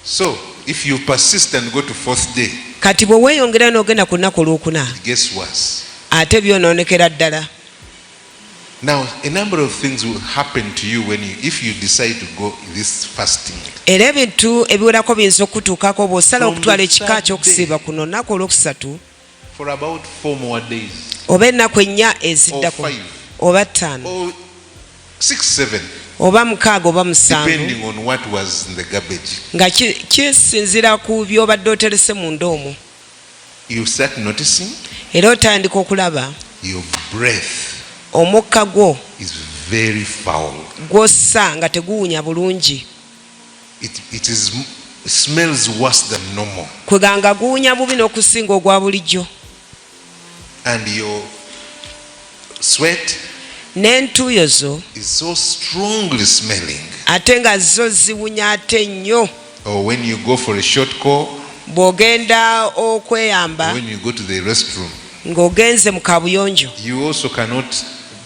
Speaker 3: So if you persist and go to fourth day,
Speaker 2: Kati bwe weeyongera n'ogenda ku lunaku olwokuna,
Speaker 3: it gets worse.
Speaker 2: Ate byonoonekera ddala.
Speaker 3: Now, a number of things will happen to you if you decide to go this fasting.
Speaker 2: Era ebintu ebiwerako biyinza okutuukako bw'osala
Speaker 3: From
Speaker 2: okutwala
Speaker 3: the
Speaker 2: ekika
Speaker 3: third
Speaker 2: ky'okusiiba
Speaker 3: day.
Speaker 2: kuno olunaku olwokusatu,
Speaker 3: For about 4 more days,
Speaker 2: oba ennaku ennya eziddako,
Speaker 3: Or five.
Speaker 2: Oba ttaano,
Speaker 3: or 6, 7,
Speaker 2: oba mukaaga oba musanvu,
Speaker 3: depending on what was in the garbage.
Speaker 2: Nga kisinziira ku by'obadde oterese munda omwo.
Speaker 3: You start noticing
Speaker 2: Era otandika okulaba
Speaker 3: your breath
Speaker 2: omukka gwo
Speaker 3: is very foul.
Speaker 2: Gw'ossa nga teguwunya bulungi.
Speaker 3: It smells worse than normal.
Speaker 2: Kweganga guwunya bubi n'okusinga ogwa bulijjo.
Speaker 3: And your sweat
Speaker 2: N'entuuyo zo
Speaker 3: is so strongly smelling.
Speaker 2: Ate nga zo ziwunya ate nnyo.
Speaker 3: Or when you go for a short call,
Speaker 2: Bw'ogenda okweyamba,
Speaker 3: when you go to the restroom,
Speaker 2: ng'ogenze mu kabuyonjo,
Speaker 3: you also cannot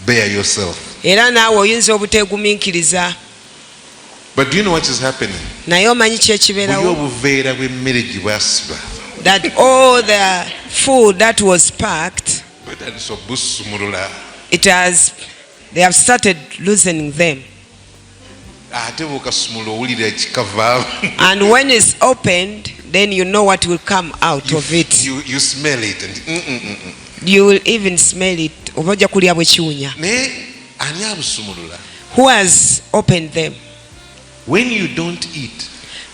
Speaker 3: bear yourself.
Speaker 2: Era naawe oyinza obuteegumiikiriza.
Speaker 3: But do you know what is happening?
Speaker 2: Naye omanyi ki
Speaker 3: Buli
Speaker 2: ekibeerawo?
Speaker 3: obuveera bw'emmere gye bwasiba
Speaker 2: That all the food that was packed,
Speaker 3: butandise obusumulula.
Speaker 2: It has they have started loosening them.
Speaker 3: Ate bw'okasumula owulira ekikavaamu.
Speaker 2: And when it's opened, then you know what will come out of it.
Speaker 3: You smell it and
Speaker 2: You will even smell it, oba ojja kulya bwe kiwunya.
Speaker 3: Naye ani abusumulula?
Speaker 2: Who has opened them?
Speaker 3: When you don't eat,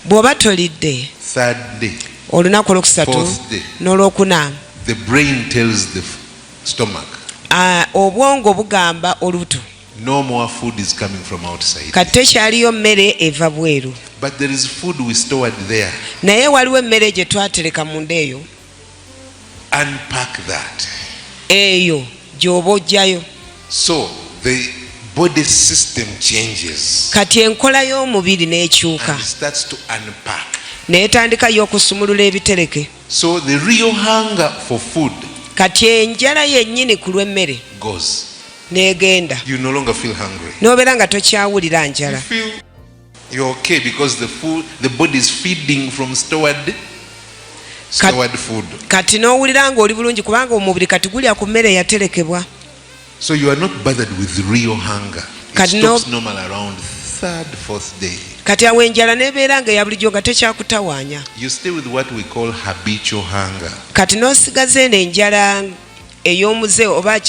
Speaker 2: Bw'oba tolidde,
Speaker 3: third day,
Speaker 2: olunaku olwokusatu,
Speaker 3: fourth day,
Speaker 2: n'olwokuna,
Speaker 3: the brain tells the stomach,
Speaker 2: ah, obwongo bugamba olubuto,
Speaker 3: no more food is coming from outside.
Speaker 2: Kati tekyaliyo mmere eva bweru.
Speaker 3: But there is food we stored there.
Speaker 2: Naye waliwo emmere gye twatereka munda eyo.
Speaker 3: Unpack that.
Speaker 2: Eyo gy'oba oggyayo.
Speaker 3: So the body system changes
Speaker 2: Kati enkola y'omubiri n'ekyuka,
Speaker 3: and starts to unpack.
Speaker 2: N'etandika okusumulula ebitereke.
Speaker 3: So the real hunger for food
Speaker 2: Kati enjala yennyini ku lw'emmere
Speaker 3: goes.
Speaker 2: N'egenda.
Speaker 3: You no longer feel hungry.
Speaker 2: N'obeera nga tokyawulira
Speaker 3: You
Speaker 2: njala.
Speaker 3: feel you're okay because the body is feeding from stored food.
Speaker 2: Kati n'owulira ng'oli bulungi kubanga omubiri kati gulya ku mmere eyaterekebwa.
Speaker 3: So you are not bothered with real hunger. It
Speaker 2: Kati no-
Speaker 3: stops normal around third, fourth day.
Speaker 2: Kati awo enjala n'ebeera nga eya bulijjo nga tekyakutawaanya.
Speaker 3: You stay with what we call habitual hunger.
Speaker 2: Kati n'osigaza eno enjala ey'omuze oba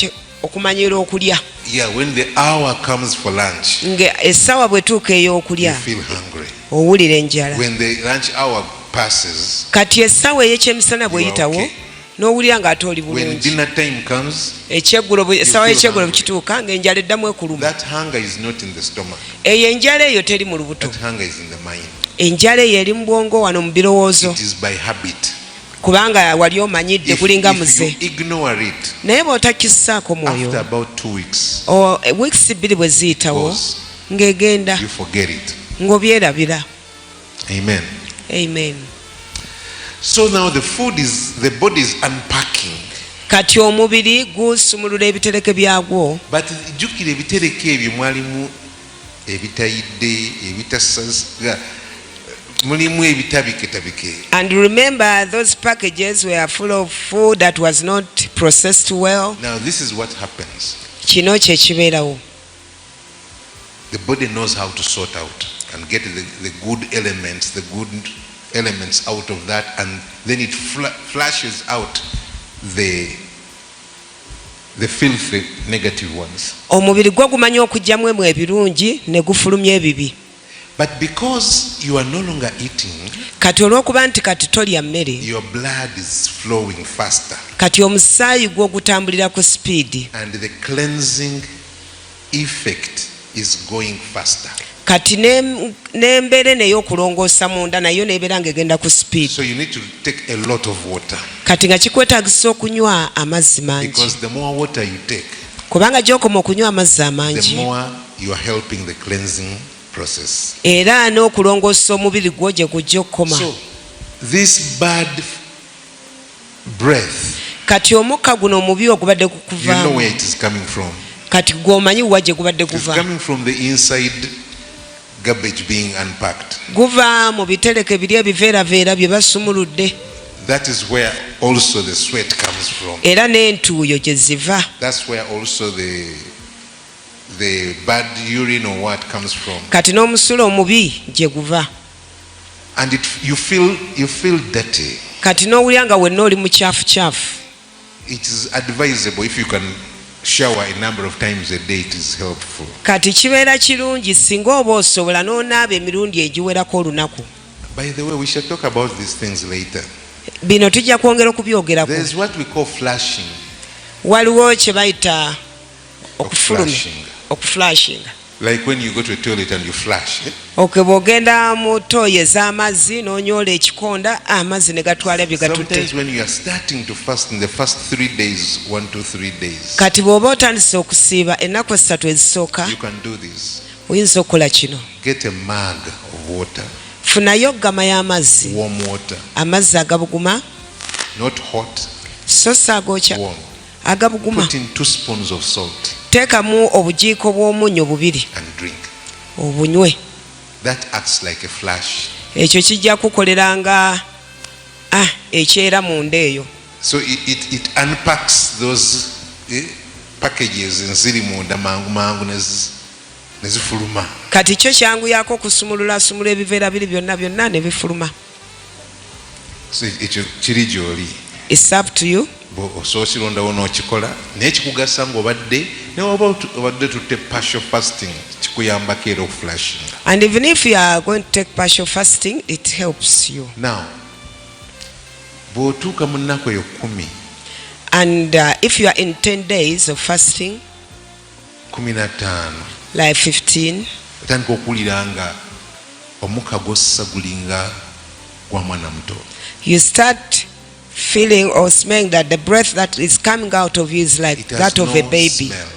Speaker 2: okumanyira okulya.
Speaker 3: Yeah, when the hour comes for lunch,
Speaker 2: Nga essaawa bw'etuuka
Speaker 3: you
Speaker 2: ey'okulya,
Speaker 3: feel hungry.
Speaker 2: Owulira enjala.
Speaker 3: When the lunch hour passes,
Speaker 2: Kati essaawa ey'ekyemisana
Speaker 3: you are
Speaker 2: bw'eyitawo,
Speaker 3: okay.
Speaker 2: N'owulira ng'ate oli
Speaker 3: When
Speaker 2: bulungi.
Speaker 3: dinner time comes,
Speaker 2: Ekyeggulo bwe- essaawa
Speaker 3: you feel
Speaker 2: y'ekyeggulo
Speaker 3: hungry.
Speaker 2: bwe kituuka ng'enjala eddamu ekuluma.
Speaker 3: That hunger is not in the stomach.
Speaker 2: Eyo enjala eyo teri mu lubuto.
Speaker 3: That hunger is in the mind.
Speaker 2: Enjala eyo eri mu bwongo wano mu birowoozo.
Speaker 3: It is by habit.
Speaker 2: Kubanga wali omanyidde
Speaker 3: If,
Speaker 2: gulinga
Speaker 3: if
Speaker 2: muze.
Speaker 3: you ignore it,
Speaker 2: Naye bw'otakissaako mwoyo,
Speaker 3: after about 2 weeks,
Speaker 2: weeks 2 bwe ziyitawo,
Speaker 3: goes,
Speaker 2: ng'egenda,
Speaker 3: you forget it.
Speaker 2: Ng'obyerabira.
Speaker 3: Amen.
Speaker 2: Amen.
Speaker 3: So now the body is unpacking.
Speaker 2: Kati omubiri gusumulula ebitereke byagwo.
Speaker 3: But jjukira ebitereke ebyo mwalimu ebitayidde, ebitasaga. Mulimu ebitabiketabike.
Speaker 2: And remember, those packages were full of food that was not processed well.
Speaker 3: Now this is what happens.
Speaker 2: Kino kye kibeerawo.
Speaker 3: The body knows how to sort out and get the good elements, the good elements out of that, and then it flashes out the filthy negative ones.
Speaker 2: Omubiri gwo gumanyi okuggyamu emu ebirungi ne gufulumya ebibi.
Speaker 3: But because you are no longer eating,
Speaker 2: Kati olw'okuba nti kati tolya mmere,
Speaker 3: your blood is flowing faster,
Speaker 2: kati omusaayi gwo gutambulira ku sipiidi,
Speaker 3: and the cleansing effect is going faster.
Speaker 2: Kati n'embeera eno ey'okulongoosa munda nayo n'ebeera ng'egenda ku sipiidi.
Speaker 3: So you need to take a lot of water,
Speaker 2: Kati nga kikwetaagisa okunywa amazzi mangi,
Speaker 3: because the more water you take,
Speaker 2: kubanga gy'okoma okunywa amazzi
Speaker 3: the
Speaker 2: amangi,
Speaker 3: more you are helping the cleansing process.
Speaker 2: Era n'okulongoosa omubiri gwo gye gujja okukoma.
Speaker 3: So this bad breath,
Speaker 2: Kati omukka guno omubi ogubadde
Speaker 3: you know
Speaker 2: gukuvaamu,
Speaker 3: where it is coming from.
Speaker 2: Kati gw'omanyi wa gye gubadde
Speaker 3: It's
Speaker 2: guva.
Speaker 3: coming from the inside garbage being unpacked.
Speaker 2: Guva mu bitereke biri ebiveeraveera bye basumuludde.
Speaker 3: That is where also the sweat comes from.
Speaker 2: Era n'entuuyo gye ziva.
Speaker 3: That's where also the bad urine or what comes from.
Speaker 2: Kati n'omusulo omubi gye guva.
Speaker 3: And you feel dirty.
Speaker 2: Kati n'owulira nga wenna oli mukyafucyafu.
Speaker 3: It is advisable if you can shower a number of times a day, it is helpful.
Speaker 2: Kati kibeera kirungi singa oba osobola n'onaaba emirundi egiwerako olunaku.
Speaker 3: By the way, we shall talk about these things later.
Speaker 2: Bino tujja kwongera okubyogerako.
Speaker 3: There is what we call flushing.
Speaker 2: Waliwo kye bayita okufulumya.
Speaker 3: Flushing.
Speaker 2: Okuflushinga.
Speaker 3: Like when you go to a toilet and you flush, eh?
Speaker 2: Ok, bw'ogenda mu ttooyi ez'amazzi n'onyoola ekikonda amazzi ne gatwala bye gatutte.
Speaker 3: Sometimes when you are starting to fast in the first 3 days, 1, 2, 3 days,
Speaker 2: Kati bw'oba otandise okusiiba ennaku essatu ezisooka,
Speaker 3: you can do this.
Speaker 2: Oyinza okukola kino.
Speaker 3: Get a mug of water,
Speaker 2: Funayo ggama y'amazzi,
Speaker 3: warm water,
Speaker 2: amazzi agabuguma,
Speaker 3: not hot,
Speaker 2: so si agookya,
Speaker 3: warm.
Speaker 2: Agabuguma.
Speaker 3: Put in 2 spoons of salt
Speaker 2: Teekamu obujiiko bw'omunnyo bubiri,
Speaker 3: and drink.
Speaker 2: Obunywe.
Speaker 3: That acts like a flush.
Speaker 2: Ekyo kijja kukolera nga ah, ekyera munda eyo.
Speaker 3: So it unpacks those packages eziri munda mangu mangu ne zifuluma.
Speaker 2: Kati kyo kyanguyako okusumululasumula ebiveera biri byonna byonna ne bifuluma.
Speaker 3: So ekyo kiri gy'oli.
Speaker 2: It's up to you.
Speaker 3: Osobola okirondawo n'okikola naye kikugasa ng'obadde ne waba obadde tutte partial fasting kikuyambako era okuflushinga.
Speaker 2: And even if you are going to take partial fasting, it helps you.
Speaker 3: Now bw'otuuka mu nnaku eyo 10,
Speaker 2: And if you are in 10 days of fasting,
Speaker 3: 15,
Speaker 2: like 15,
Speaker 3: otandika okuwulira nga omukka gwossa gulinga gwa mwana muto.
Speaker 2: You start feeling or smelling that the breath that is coming out of you is like
Speaker 3: It has
Speaker 2: that of
Speaker 3: no
Speaker 2: a baby,
Speaker 3: smell.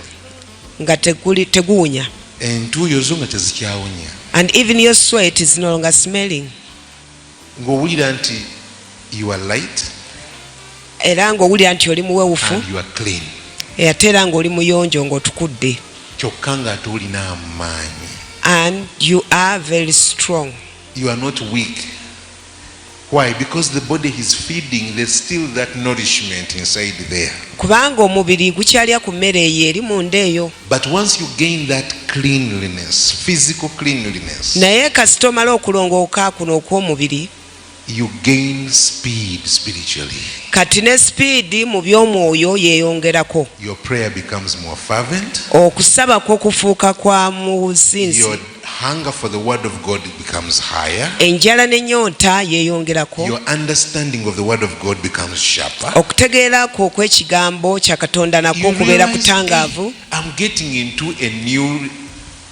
Speaker 2: Nga teguwunya.
Speaker 3: Entuuyo zo nga tezikyawunya.
Speaker 2: And even your sweat is no longer smelling.
Speaker 3: Ng'owulira nti you are light
Speaker 2: Era ng'owulira nti oli muwewufu,
Speaker 3: and you are clean,
Speaker 2: ate era ng'oli muyonjo ng'otukudde,
Speaker 3: kyokka ng'ate olina amaanyi.
Speaker 2: And you are very strong.
Speaker 3: You are not weak. Why? Because the body is feeding, there's still that nourishment inside there.
Speaker 2: Kubanga omubiri gukyalya ku mmere eyo eri munda eyo.
Speaker 3: But once you gain that cleanliness, physical cleanliness,
Speaker 2: Naye kasita omala okulongooka kuno okw'omubiri,
Speaker 3: you gain speed spiritually.
Speaker 2: Kati ne sipiidi mu by'omwoyo yeeyongerako.
Speaker 3: Your prayer becomes more fervent.
Speaker 2: Okusaba kwo kufuuka kwa muzinzi.
Speaker 3: Your hunger for the word of God becomes higher.
Speaker 2: Enjala n'ennyonta yeeyongerako.
Speaker 3: Your understanding of the word of God becomes sharper.
Speaker 2: Okutegeera kwo okw'ekigambo kya Katonda nakwo
Speaker 3: You
Speaker 2: kubeera
Speaker 3: realize,
Speaker 2: kutangaavu.
Speaker 3: "Hey, I'm getting into a new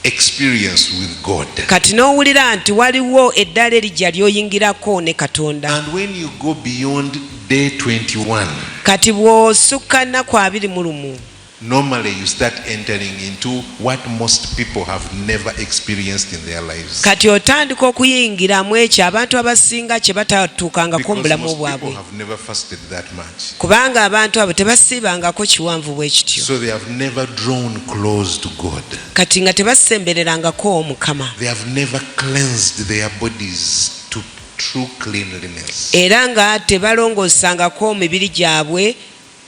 Speaker 3: experience with God."
Speaker 2: Kati n'owulira nti waliwo eddaala erijja ly'oyingirako ne Katonda.
Speaker 3: And when you go beyond day 21,
Speaker 2: Kati bw'osukka nnaku 21,
Speaker 3: normally you start entering into what most people have never experienced in their lives.
Speaker 2: Kati otandika okuyingiramu ekyo abantu abasinga kye batatuukangako mu
Speaker 3: Because
Speaker 2: bulamu
Speaker 3: most people
Speaker 2: bwabwe,
Speaker 3: have never fasted that much.
Speaker 2: Kubanga abantu abo tebasiibangako kiwanvu bwe kityo.
Speaker 3: So they have never drawn close to God.
Speaker 2: Kati nga tebasembererangako Mukama.
Speaker 3: They have never cleansed their bodies to true cleanliness.
Speaker 2: Era nga tebalongoosangako mibiri gyabwe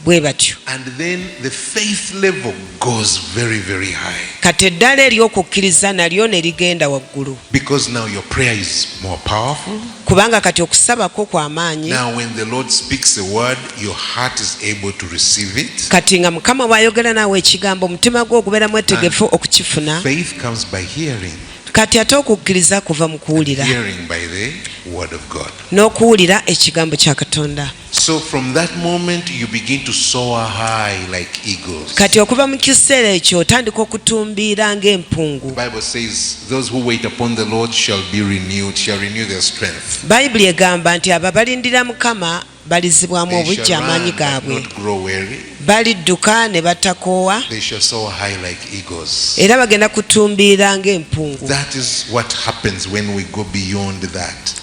Speaker 2: bwe batyo.
Speaker 3: And then the faith level goes very, very high.
Speaker 2: Kati eddaala ery'okukkiriza nalyo ne ligenda waggulu.
Speaker 3: Because now your prayer is more powerful.
Speaker 2: Kubanga kati okusabako kwa maanyi.
Speaker 3: Now, when the Lord speaks a word, your heart is able to receive it.
Speaker 2: Kati nga Mukama bw'ayogera naawe ekigambo, omutima gwo ogubeera mwetegefu okukifuna.
Speaker 3: Faith comes by hearing,
Speaker 2: Kati ate okukkiriza kuva mu kuwulira,
Speaker 3: hearing by the word of God.
Speaker 2: N'okuwulira ekigambo kya Katonda.
Speaker 3: So from that moment, you begin to soar high like eagles.
Speaker 2: Kati okuva mu kiseera ekyo otandika okutumbiira ng'empungu.
Speaker 3: The Bible says, "Those who wait upon the Lord shall be renewed, shall renew their strength.
Speaker 2: Bayibuli egamba nti abo abalindira Mukama balizibwamu
Speaker 3: They
Speaker 2: obuggya
Speaker 3: shall
Speaker 2: amaanyi
Speaker 3: run but
Speaker 2: gaabwe,
Speaker 3: not grow weary.
Speaker 2: balidduka ne batakoowa,
Speaker 3: They shall soar high like eagles."
Speaker 2: era bagenda kutumbiira ng'empungu.
Speaker 3: That is what happens when we go beyond that.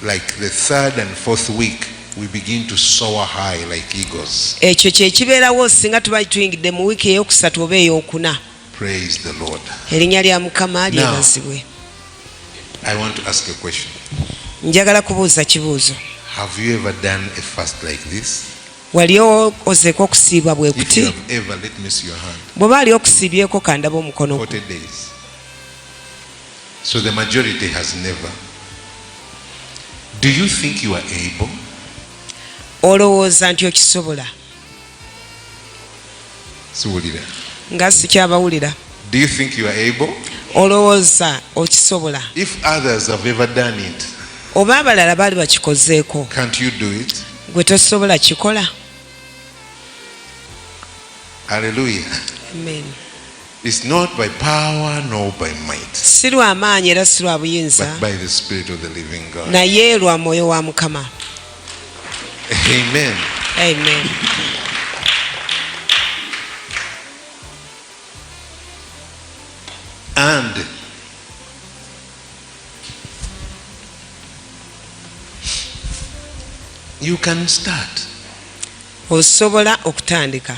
Speaker 3: Like the third and fourth week, we begin to soar high like eagles.
Speaker 2: Ekyo kye kibeerawo singa tuba tuyingidde mu wiiki eyokusatu oba eyokuna.
Speaker 3: Praise the Lord.
Speaker 2: Erinnya lya Mukama lyebazibwe.
Speaker 3: I want to ask a question.
Speaker 2: Njagala kubuuza kibuuzo.
Speaker 3: Have you ever done a fast like this?
Speaker 2: Wali ozeeko okusiiba bwe
Speaker 3: If
Speaker 2: kuti?
Speaker 3: you have ever, let me see your hand.
Speaker 2: Bw'oba ali okusiibyeko, kandaba omukono gwo.
Speaker 3: 40 days. So the majority has never. Do you think you are able?
Speaker 2: Olowooza nti okisobola?
Speaker 3: Siwulira.
Speaker 2: Nga sikyabawulira.
Speaker 3: Do you think you are able?
Speaker 2: Olowooza okisobola?
Speaker 3: If others have ever done it,
Speaker 2: Oba abalala baali bakikozeeko,
Speaker 3: can't you do it?
Speaker 2: Gwe tosobola kikola?
Speaker 3: Hallelujah.
Speaker 2: Amen.
Speaker 3: It's not by power nor by might,
Speaker 2: Si lwa maanyi era si lwa buyinza,
Speaker 3: but by the Spirit of the living God.
Speaker 2: Naye lwa mwoyo wa Mukama.
Speaker 3: Amen.
Speaker 2: Amen.
Speaker 3: And you can start.
Speaker 2: Osobola okutandika.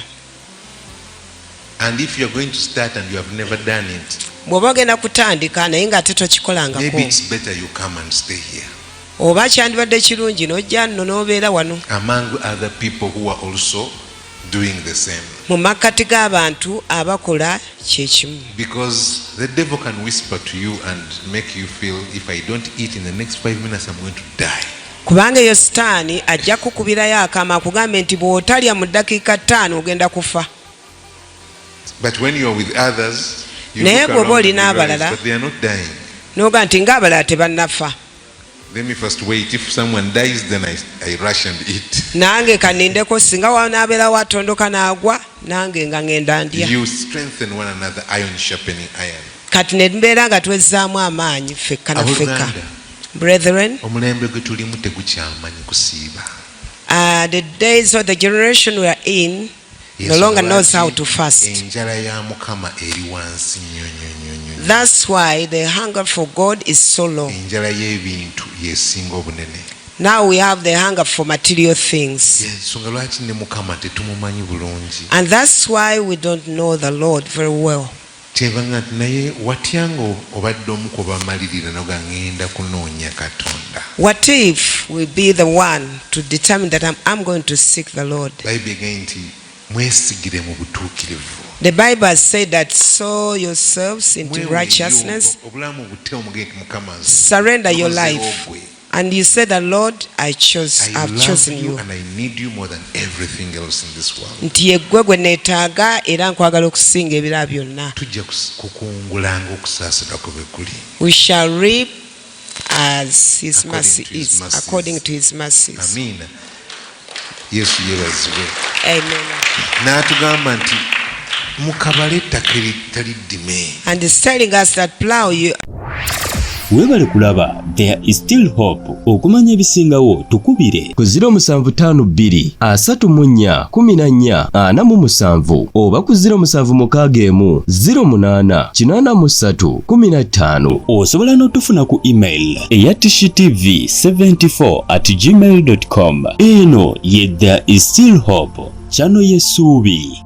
Speaker 3: And if you're going to start and you have never done it,
Speaker 2: Bw'oba ogenda kutandika naye ng'ate tokikolangako,
Speaker 3: maybe it's better you come and stay here
Speaker 2: oba kyandibadde kirungi n'ojja nno n'obeera wano
Speaker 3: among other people who are also doing the same.
Speaker 2: Mu makkati g'abantu abakola kyekimu.
Speaker 3: Because the devil can whisper to you and make you feel, "If I don't eat in the next 5 minutes, I'm going to die."
Speaker 2: Kubanga eyo sitaani ajja kukubirayo akama akugambe nti bw'otalya mu ddakiika 5 ogenda kufa.
Speaker 3: But when you are with others, you
Speaker 2: Naye
Speaker 3: look
Speaker 2: bw'oba
Speaker 3: around
Speaker 2: oli
Speaker 3: and realize
Speaker 2: n'abalala,
Speaker 3: that they are not dying.
Speaker 2: n'oga nti ng'abalala tebannafa.
Speaker 3: Let me first wait. If someone dies, then I rush and eat.
Speaker 2: Nange kanindeko singa wanaabeerawo atondoka n'agwa nange nga ŋŋenda ndya.
Speaker 3: You strengthen one another, iron sharpening iron.
Speaker 2: Kati ne mbeera nga twezzaamu amaanyi ffekka na ffekka.
Speaker 3: Abooluganda,
Speaker 2: Brethren,
Speaker 3: omulembe gwe tulimu tegukyamanyi kusiiba.
Speaker 2: The days of the generation we are in no longer knows how to fast.
Speaker 3: Enjala ya Mukama eri wansi nnyo nnyo nnyo nnyo.
Speaker 2: That's why the hunger for God is so low.
Speaker 3: Enjala y'ebintu yesinga obunene.
Speaker 2: Now we have the hunger for material things.
Speaker 3: Ensonga lwaki ne Mukama tetumumanyi bulungi.
Speaker 2: And that's why we don't know the Lord very well.
Speaker 3: Kyevanga nti naye watyanga obadde omu ku bamalirira noga ŋŋenda kunoonya Katonda.
Speaker 2: What if we be the one to determine that I'm going to seek the Lord?
Speaker 3: Bayibuli egambye nti mwesigire mu butuukirivu.
Speaker 2: The Bible has said that sow yourselves into
Speaker 3: Mweweeyo
Speaker 2: righteousness,
Speaker 3: obulamu bute omugende nti Mukama nze
Speaker 2: surrender your
Speaker 3: nkozeewo
Speaker 2: life.
Speaker 3: gwe.
Speaker 2: And you say the Lord, I chose,
Speaker 3: I
Speaker 2: I've
Speaker 3: love
Speaker 2: chosen
Speaker 3: you
Speaker 2: you.
Speaker 3: and I need you more than everything else in this world.
Speaker 2: Nti yeggwe gwe neetaaga era nkwagala okusinga ebirala byonna.
Speaker 3: Tujja kukungulanga okusaasira kwe bwe kuli.
Speaker 2: We shall reap as his
Speaker 3: According
Speaker 2: mercy
Speaker 3: to his
Speaker 2: is,
Speaker 3: mercies.
Speaker 2: According to his mercies.
Speaker 3: Amiina. Yesu yeebazibwe.
Speaker 2: Amen.
Speaker 3: N'atugamba nti mukabale ettaka eritali ddime.
Speaker 2: And he's telling us that plow you
Speaker 1: Weebale kulaba There is Still Hope. Okumanya ebisingawo tukubire
Speaker 5: ku 0752 34 14 47 oba ku 0761 08 83 15.
Speaker 1: Osobola n'otufuna ku email eya tishitv 74 at gmail com. Eno ye There is Still Hope, channel y'essuubi.